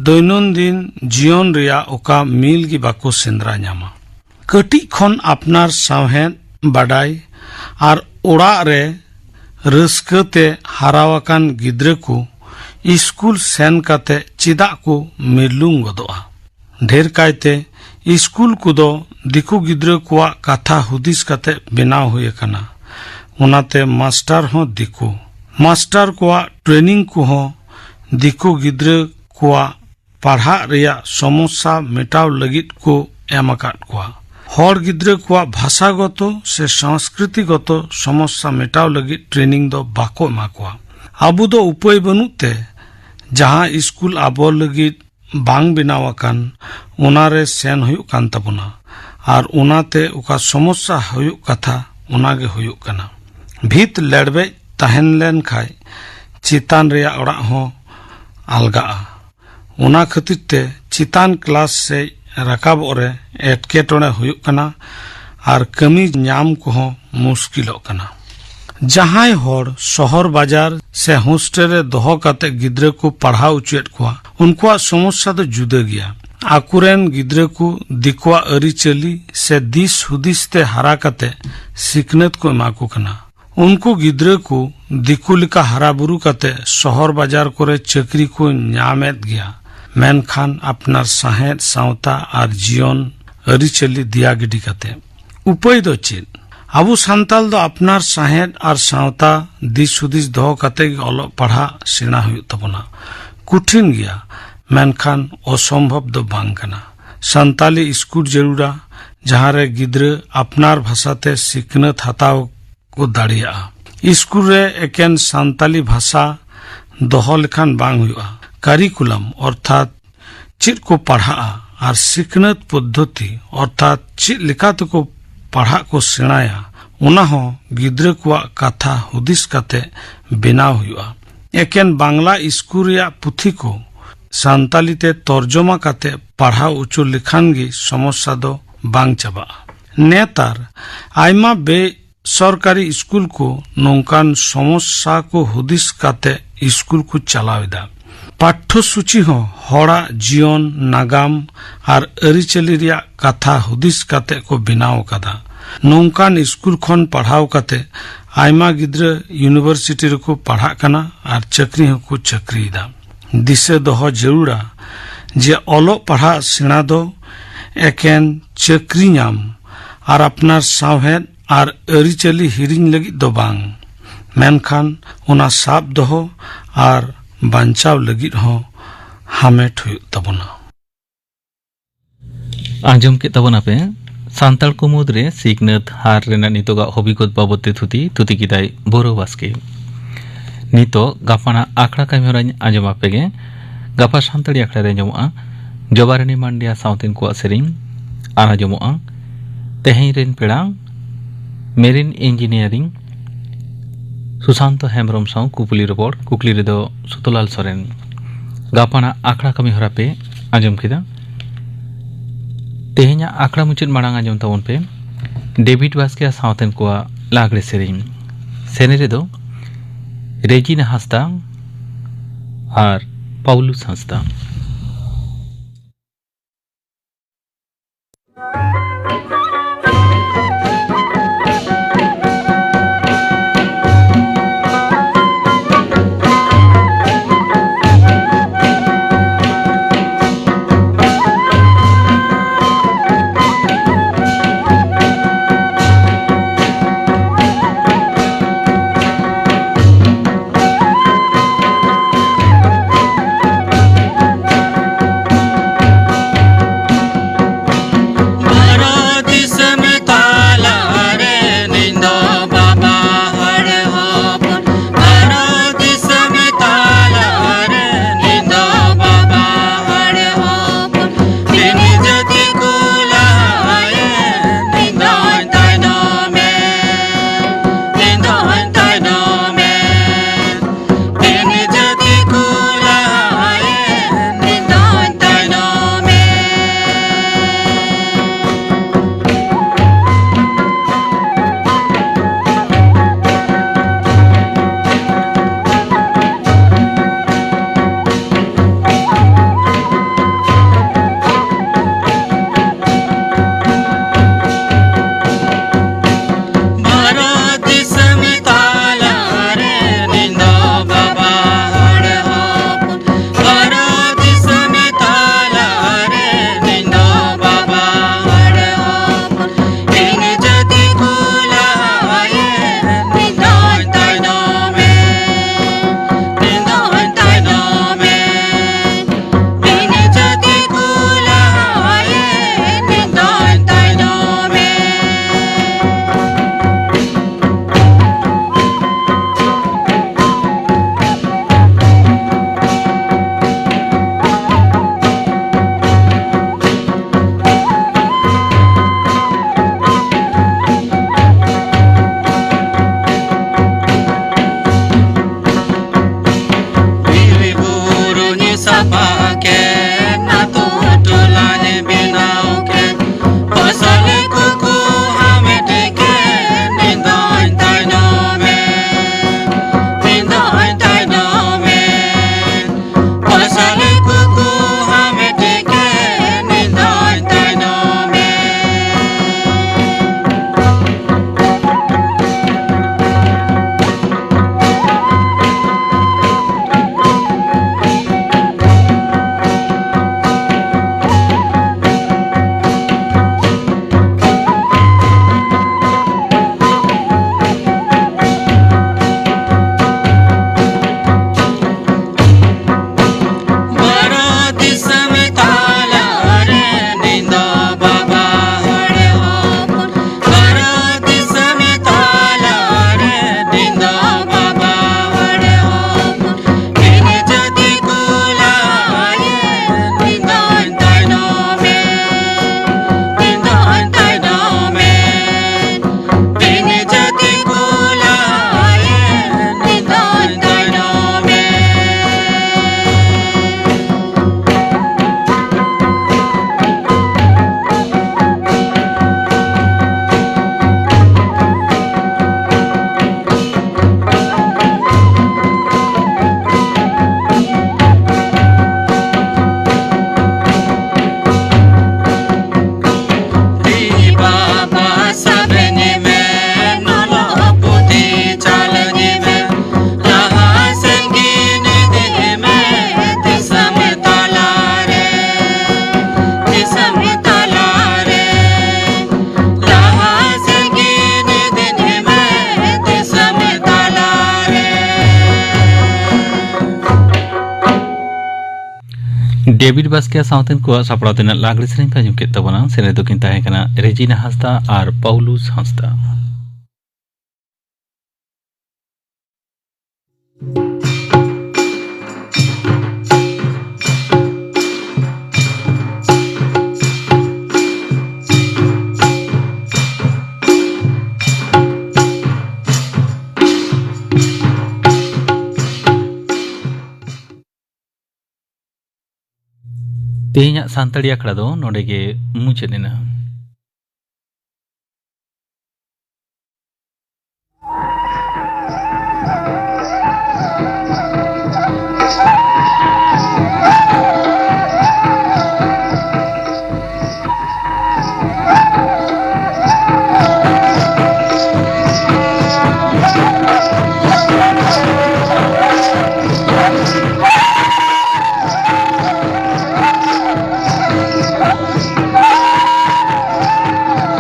ᱫᱳᱭᱱᱚᱱᱫᱤᱱ ᱡᱤᱭᱚᱱ ᱨᱮᱭᱟᱜ ᱚᱠᱟ ᱢᱤᱞ ᱜᱮ ᱵᱟᱠᱚ ᱥᱮᱸᱫᱽᱨᱟ ᱧᱟᱢᱟ᱾ ᱠᱟᱹᱴᱤᱡ ᱠᱷᱚᱱ ᱟᱯᱱᱟᱨ ᱥᱟᱶᱦᱮᱫ ᱵᱟᱰᱟᱭ ᱟᱨ ᱚᱲᱟᱜ ᱨᱮ ᱨᱟᱹᱥᱠᱟᱹ ᱛᱮ ᱦᱟᱨᱟᱣᱟᱠᱟᱱ ᱜᱤᱫᱽᱨᱟᱹ ᱠᱚ ᱤᱥᱠᱩᱞ ᱥᱮᱱ ᱠᱟᱛᱮ ᱪᱮᱫᱟᱜ ᱠᱚ ᱢᱤᱨᱞᱩᱝ ᱜᱚᱫᱚᱜᱼᱟ? ᱰᱷᱮᱨ ᱠᱟᱭᱛᱮ ᱤᱥᱠᱩᱞ ᱠᱚᱫᱚ ᱫᱤᱠᱩ ᱜᱤᱫᱽᱨᱟᱹ ᱠᱚᱣᱟᱜ ᱠᱟᱛᱷᱟ ᱦᱩᱫᱤᱥ ᱠᱟᱛᱮ ᱵᱮᱱᱟᱣ ᱦᱩᱭ ᱟᱠᱟᱱᱟ᱾ ᱚᱱᱟᱛᱮ ᱢᱟᱥᱴᱟᱨ ᱦᱚᱸ ᱫᱤᱠᱩ᱾ ᱢᱟᱥᱴᱟᱨ ᱠᱚᱣᱟᱜ ᱴᱨᱮᱱᱤᱝ ᱠᱚᱦᱚᱸ ᱫᱤᱠᱩ ᱜᱤᱫᱽᱨᱟᱹ ᱠᱚᱣᱟᱜ ᱯᱟᱲᱦᱟᱜ ᱨᱮᱭᱟᱜ ᱥᱚᱢᱚᱥᱥᱟ ᱢᱮᱴᱟᱣ ᱞᱟᱹᱜᱤᱫ ᱠᱚ ᱮᱢ ᱟᱠᱟᱫ ᱠᱚᱣᱟ᱾ ᱦᱚᱲ ᱜᱤᱫᱽᱨᱟᱹ ᱠᱚᱣᱟᱜ ᱵᱷᱟᱥᱟᱜᱚᱛᱚ ᱥᱮ ᱥᱚᱝᱥᱠᱨᱤᱛᱤᱜᱚᱛᱚ ᱥᱚᱢᱚᱥᱥᱟ ᱢᱮᱴᱟᱣ ᱞᱟᱹᱜᱤᱫ ᱴᱨᱮᱱᱤᱝ ᱫᱚ ᱵᱟᱠᱚ ᱮᱢᱟ ᱠᱚᱣᱟ᱾ ᱟᱵᱚ ᱫᱚ ᱩᱯᱟᱹᱭ ᱵᱟᱹᱱᱩᱜ ᱛᱮ ᱡᱟᱦᱟᱸ ᱤᱥᱠᱩᱞ ᱟᱵᱚ ᱞᱟᱹᱜᱤᱫ ᱵᱟᱝ ᱵᱮᱱᱟᱣ ᱟᱠᱟᱱ, ᱚᱱᱟ ᱨᱮ ᱥᱮᱱ ᱦᱩᱭᱩᱜ ᱠᱟᱱ ᱛᱟᱵᱚᱱᱟ᱾ ᱟᱨ ᱚᱱᱟᱛᱮ ᱚᱠᱟ ᱥᱚᱢᱚᱥᱥᱟ ᱦᱩᱭᱩᱜ ᱠᱟᱛᱷᱟ, ᱚᱱᱟ ᱜᱮ ᱦᱩᱭᱩᱜ ᱠᱟᱱᱟ᱾ ᱵᱷᱤᱛ ᱞᱮᱲᱵᱮᱡ ᱛᱟᱦᱮᱱ ᱞᱮᱱ ᱠᱷᱟᱡ ᱪᱮᱛᱟᱱ ᱨᱮᱭᱟᱜ ᱚᱲᱟᱜ ᱦᱚᱸ ᱟᱞᱜᱟᱜᱼᱟ᱾ ᱚᱱᱟ ᱠᱷᱟᱹᱛᱤᱨ ᱛᱮ ᱪᱮᱛᱟᱱ ᱠᱞᱟᱥ ᱥᱮᱡ ᱨᱟᱠᱟᱵᱚᱜ ᱨᱮ ᱮᱴᱠᱮᱴᱚᱬᱮ ᱦᱩᱭᱩᱜ ᱠᱟᱱᱟ ᱟᱨ ᱠᱟᱹᱢᱤ ᱧᱟᱢ ᱠᱚᱦᱚᱸ ᱢᱩᱥᱠᱤᱞᱚᱜ ᱠᱟᱱᱟ᱾ ᱡᱟᱦᱟᱸᱭ ᱦᱚᱲ ᱥᱚᱦᱚᱨ ᱵᱟᱡᱟᱨ ᱥᱮ ᱦᱳᱥᱴᱮᱞ ᱨᱮ ᱫᱚᱦᱚ ᱠᱟᱛᱮ ᱜᱤᱫᱽᱨᱟᱹ ᱠᱚ ᱯᱟᱲᱦᱟᱣ ᱚᱪᱚᱭᱮᱫ ᱠᱚᱣᱟ, ᱩᱱᱠᱩᱣᱟᱜ ᱥᱚᱢᱚᱥᱥᱟ ᱫᱚ ᱡᱩᱫᱟᱹ ᱜᱮᱭᱟ᱾ ᱟᱠᱚᱨᱮᱱ ᱜᱤᱫᱽᱨᱟᱹ ᱠᱚ ᱫᱤᱠᱩᱣᱟᱜ ᱟᱹᱨᱤᱪᱟᱹᱞᱤ ᱥᱮ ᱫᱤᱥ ᱦᱩᱫᱤᱥ ᱛᱮ ᱦᱟᱨᱟ ᱠᱟᱛᱮ ᱥᱤᱠᱷᱱᱟᱹᱛ ᱠᱚ ᱮᱢᱟ ᱠᱚ ᱠᱟᱱᱟ᱾ ᱩᱱᱠᱩ ᱜᱤᱫᱽᱨᱟᱹ ᱠᱚ ᱫᱤᱠᱩ ᱞᱮᱠᱟ ᱦᱟᱨᱟ ᱵᱩᱨᱩ ᱠᱟᱛᱮ ᱥᱚᱦᱚᱨ ᱵᱟᱡᱟᱨ ᱠᱚᱨᱮ ᱪᱟᱹᱠᱨᱤ ᱠᱚ ᱧᱟᱢᱮᱫ ᱜᱮᱭᱟ, ᱢᱮᱱᱠᱷᱟᱱ ᱟᱯᱱᱟᱨ ᱥᱟᱶᱦᱮᱫ, ᱥᱟᱶᱛᱟ ᱟᱨ ᱡᱤᱭᱚᱱ ᱟᱹᱨᱤᱪᱟᱹᱞᱤ ᱫᱮᱭᱟ ᱜᱤᱰᱤ ᱠᱟᱛᱮ᱾ ᱩᱯᱟᱹᱭ ᱫᱚ ᱪᱮᱫ? ᱟᱵᱚ ᱥᱟᱱᱛᱟᱞ ᱫᱚ ᱟᱯᱱᱟᱨ ᱥᱟᱶᱦᱮᱫ ᱟᱨ ᱥᱟᱶᱛᱟ ᱫᱤᱥ ᱦᱩᱫᱤᱥ ᱫᱚᱦᱚ ᱠᱟᱛᱮ ᱜᱮ ᱚᱞᱚᱜ ᱯᱟᱲᱦᱟᱜ ᱥᱮᱬᱟ ᱦᱩᱭᱩᱜ ᱛᱟᱵᱚᱱᱟ᱾ ᱠᱚᱴᱷᱤᱱ ᱜᱮᱭᱟ, ᱢᱮᱱᱠᱷᱟᱱ ᱚᱥᱚᱢᱵᱷᱚᱵ ᱫᱚ ᱵᱟᱝ ᱠᱟᱱᱟ᱾ ᱥᱟᱱᱛᱟᱞᱤ ᱥᱠᱩᱞ ᱡᱟᱹᱨᱩᱲᱟ, ᱡᱟᱦᱟᱸ ᱨᱮ ᱜᱤᱫᱽᱨᱟᱹ ᱟᱯᱱᱟᱨ ᱵᱷᱟᱥᱟ ᱛᱮ ᱥᱤᱠᱷᱱᱟᱹᱛ ᱦᱟᱛᱟᱣ ᱠᱚ ᱫᱟᱲᱮᱭᱟᱜᱼᱟ᱾ ᱥᱠᱩᱞ ᱨᱮ ᱮᱠᱮᱱ ᱥᱟᱱᱛᱟᱞᱤ ᱵᱷᱟᱥᱟ ᱫᱚᱦᱚ ᱞᱮᱠᱷᱟᱱ ᱵᱟᱝ ᱦᱩᱭᱩᱜᱼᱟ᱾ ᱠᱟᱨᱤᱠᱩᱞᱟᱢ ᱚᱨᱛᱷᱟᱛ ᱪᱮᱫ ᱠᱚ ᱯᱟᱲᱦᱟᱜᱼᱟ ᱟᱨ ᱥᱤᱠᱷᱱᱟᱹᱛ ᱯᱚᱫᱽᱫᱷᱚᱛᱤ ᱚᱨᱛᱷᱟᱛ ᱪᱮᱫ ᱞᱮᱠᱟ ᱛᱮᱠᱚ ᱯᱟᱲᱦᱟᱜ ᱠᱚ ᱥᱮᱬᱟᱭᱟ, ᱚᱱᱟ ᱦᱚᱸ ᱜᱤᱫᱽᱨᱟᱹ ᱠᱚᱣᱟᱜ ᱠᱟᱛᱷᱟ ᱦᱩᱫᱤᱥ ᱠᱟᱛᱮ ᱵᱮᱱᱟᱣ ᱦᱩᱭᱩᱜᱼᱟ᱾ ᱮᱠᱮᱱ ᱵᱟᱝᱞᱟ ᱥᱠᱩᱞ ᱨᱮᱭᱟᱜ ᱯᱩᱛᱷᱤ ᱠᱚ ᱥᱟᱱᱛᱟᱞᱤ ᱛᱮ ᱛᱚᱨᱡᱚᱢᱟ ᱠᱟᱛᱮ ᱯᱟᱲᱦᱟᱣ ᱚᱪᱚ ᱞᱮᱠᱷᱟᱱ ᱜᱮ ᱥᱚᱢᱚᱥᱥᱟ ᱫᱚ ᱵᱟᱝ ᱪᱟᱵᱟᱜᱼᱟ᱾ ᱱᱮᱛᱟᱨ ᱟᱭᱢᱟ ᱵᱮ ᱥᱚᱨᱠᱟᱨᱤ ᱥᱠᱩᱞ ᱠᱚ ᱱᱚᱝᱠᱟᱱ ᱥᱚᱢᱚᱥᱥᱟ ᱠᱚ ᱦᱩᱫᱤᱥ ᱠᱟᱛᱮ ᱥᱠᱩᱞ ᱠᱚ ᱪᱟᱞᱟᱣ ᱮᱫᱟ᱾ ᱯᱟᱴᱷᱚᱥᱩᱪᱤ ᱦᱚᱸ ᱦᱚᱲᱟᱜ ᱡᱤᱭᱚᱱ, ᱱᱟᱜᱟᱢ ᱟᱨ ᱟᱹᱨᱤᱪᱟᱹᱞᱤ ᱨᱮᱭᱟᱜ ᱠᱟᱛᱷᱟ ᱦᱩᱫᱤᱥ ᱠᱟᱛᱮ ᱠᱚ ᱵᱮᱱᱟᱣ ᱟᱠᱟᱫᱟ᱾ ᱱᱚᱝᱠᱟᱱ ᱥᱠᱩᱞ ᱠᱷᱚᱱ ᱯᱟᱲᱦᱟᱣ ᱠᱟᱛᱮ ᱟᱭᱢᱟ ᱜᱤᱫᱽᱨᱟᱹ ᱤᱭᱩᱱᱤᱵᱷᱟᱨᱥᱤᱴᱤ ᱨᱮᱠᱚ ᱯᱟᱲᱦᱟᱜ ᱠᱟᱱᱟ ᱟᱨ ᱪᱟᱹᱠᱨᱤ ᱦᱚᱸᱠᱚ ᱪᱟᱹᱠᱨᱤᱭᱮᱫᱟ᱾ ᱫᱤᱥᱟᱹ ᱫᱚᱦᱚ ᱡᱟᱹᱨᱩᱲᱟ ᱡᱮ ᱚᱞᱚᱜ ᱯᱟᱲᱦᱟᱜ ᱥᱮᱬᱟ ᱫᱚ ᱮᱠᱮᱱ ᱪᱟᱹᱠᱨᱤ ᱧᱟᱢ ᱟᱨ ᱟᱯᱱᱟᱨ ᱥᱟᱶᱦᱮᱫ ᱟᱨ ᱟᱹᱨᱤᱪᱟᱹᱞᱤ ᱦᱤᱲᱤᱧ ᱞᱟᱹᱜᱤᱫ ᱫᱚ ᱵᱟᱝ, ᱢᱮᱱᱠᱷᱟᱱ ᱚᱱᱟ ᱥᱟᱵ ᱫᱚᱦᱚ ᱟᱨ ᱵᱟᱧᱪᱟᱣ ᱞᱟᱹᱜᱤᱫ ᱦᱚᱸ ᱦᱟᱢᱮᱴ ᱦᱩᱭᱩᱜ ᱛᱟᱵᱚᱱᱟ᱾ ᱟᱸᱡᱚᱢ ᱠᱮᱫ ᱛᱟᱵᱚᱱᱟᱯᱮ ᱥᱟᱱᱛᱟᱲ ᱠᱚ ᱢᱩᱫᱽᱨᱮ ᱥᱤᱠᱷᱱᱟᱹᱛ ᱦᱟᱨ ᱨᱮᱱᱟᱜ ᱱᱤᱛᱚᱜᱟᱜ ᱦᱚᱵᱤᱜᱚᱛ ᱵᱟᱵᱚᱫ ᱛᱮ ᱛᱷᱩᱛᱤ᱾ ᱛᱷᱩᱛᱤ ᱠᱮᱫᱟᱭ ᱵᱳᱨᱳ ᱵᱟᱥᱠᱮ᱾ ᱱᱤᱛᱚᱜ ᱜᱟᱯᱟᱱᱟᱜ ᱟᱠᱷᱲᱟ ᱠᱟᱹᱢᱤᱦᱚᱨᱟᱧ ᱟᱸᱡᱚᱢ ᱟᱯᱮ ᱜᱮ᱾ ᱜᱟᱯᱟ ᱥᱟᱱᱛᱟᱲᱤ ᱟᱠᱷᱲᱟ ᱨᱮ ᱟᱸᱡᱚᱢᱚᱜᱼᱟ ᱡᱚᱵᱟᱨᱟᱱᱤ ᱢᱟᱱᱰᱤᱭᱟ ᱥᱟᱶᱛᱮᱱ ᱠᱚᱣᱟᱜ ᱥᱮᱨᱮᱧ᱾ ᱟᱨ ᱟᱸᱡᱚᱢᱚᱜᱼᱟ ᱛᱮᱦᱮᱧ ᱨᱮᱱ ᱯᱮᱲᱟ, ᱢᱮᱨᱤᱱ ᱤᱧᱡᱤᱱᱤᱭᱟᱨᱤᱝ, ᱥᱩᱥᱟᱱᱛᱚ ᱦᱮᱢᱵᱨᱚᱢ ᱥᱟᱶ ᱠᱩᱠᱞᱤ ᱨᱚᱯᱚᱲ᱾ ᱠᱩᱠᱞᱤ ᱨᱮᱫᱚ ᱥᱩᱛᱚᱞᱟᱞ ᱥᱚᱨᱮᱱ᱾ ᱜᱟᱯᱟᱱᱟᱜ ᱟᱠᱷᱲᱟ ᱠᱟᱹᱢᱤ ᱦᱚᱨᱟ ᱯᱮ ᱟᱸᱡᱚᱢ ᱠᱮᱫᱟ᱾ ᱛᱮᱦᱮᱧᱟᱜ ᱟᱠᱷᱲᱟ ᱢᱩᱪᱟᱹᱫ ᱢᱟᱲᱟᱝ ᱟᱸᱡᱚᱢ ᱛᱟᱵᱚᱱ ᱯᱮ ᱰᱮᱵᱷᱤᱰ ᱵᱟᱥᱠᱮ ᱥᱟᱶᱛᱮᱱ ᱠᱚᱣᱟᱜ ᱞᱟᱜᱽᱲᱮ ᱥᱮᱨᱮᱧ᱾ ᱥᱮᱨᱮᱧ ᱨᱮᱫᱚ ᱨᱮᱡᱤᱱᱟ ᱦᱟᱸᱥᱫᱟ ᱟᱨ ᱯᱟᱣᱞᱩᱥ ᱦᱟᱸᱥᱫᱟ᱾ ᱰᱮᱵᱷᱤᱰ ᱵᱟᱥᱠᱮ ᱥᱟᱶᱛᱮᱱ ᱠᱚᱣᱟᱜ ᱥᱟᱯᱲᱟᱣ ᱛᱮᱱᱟᱜ ᱞᱟᱜᱽᱲᱮ ᱥᱮᱨᱮᱧ ᱯᱮ ᱟᱸᱡᱚᱢ ᱠᱮᱫ ᱛᱟᱵᱚᱱᱟ᱾ ᱥᱮᱨᱮᱧ ᱫᱚᱠᱤᱱ ᱛᱟᱦᱮᱸ ᱠᱟᱱᱟ ᱨᱮᱡᱤᱱᱟ ᱦᱟᱸᱥᱫᱟ ᱟᱨ ᱯᱟᱣᱞᱩᱥ ᱦᱟᱸᱥᱫᱟ᱾ ᱛᱮᱦᱮᱧᱟᱜ ᱥᱟᱱᱛᱟᱲᱤ ᱟᱠᱷᱲᱟ ᱫᱚ ᱱᱚᱰᱮ ᱜᱮ ᱢᱩᱪᱟᱹᱫ ᱮᱱᱟ᱾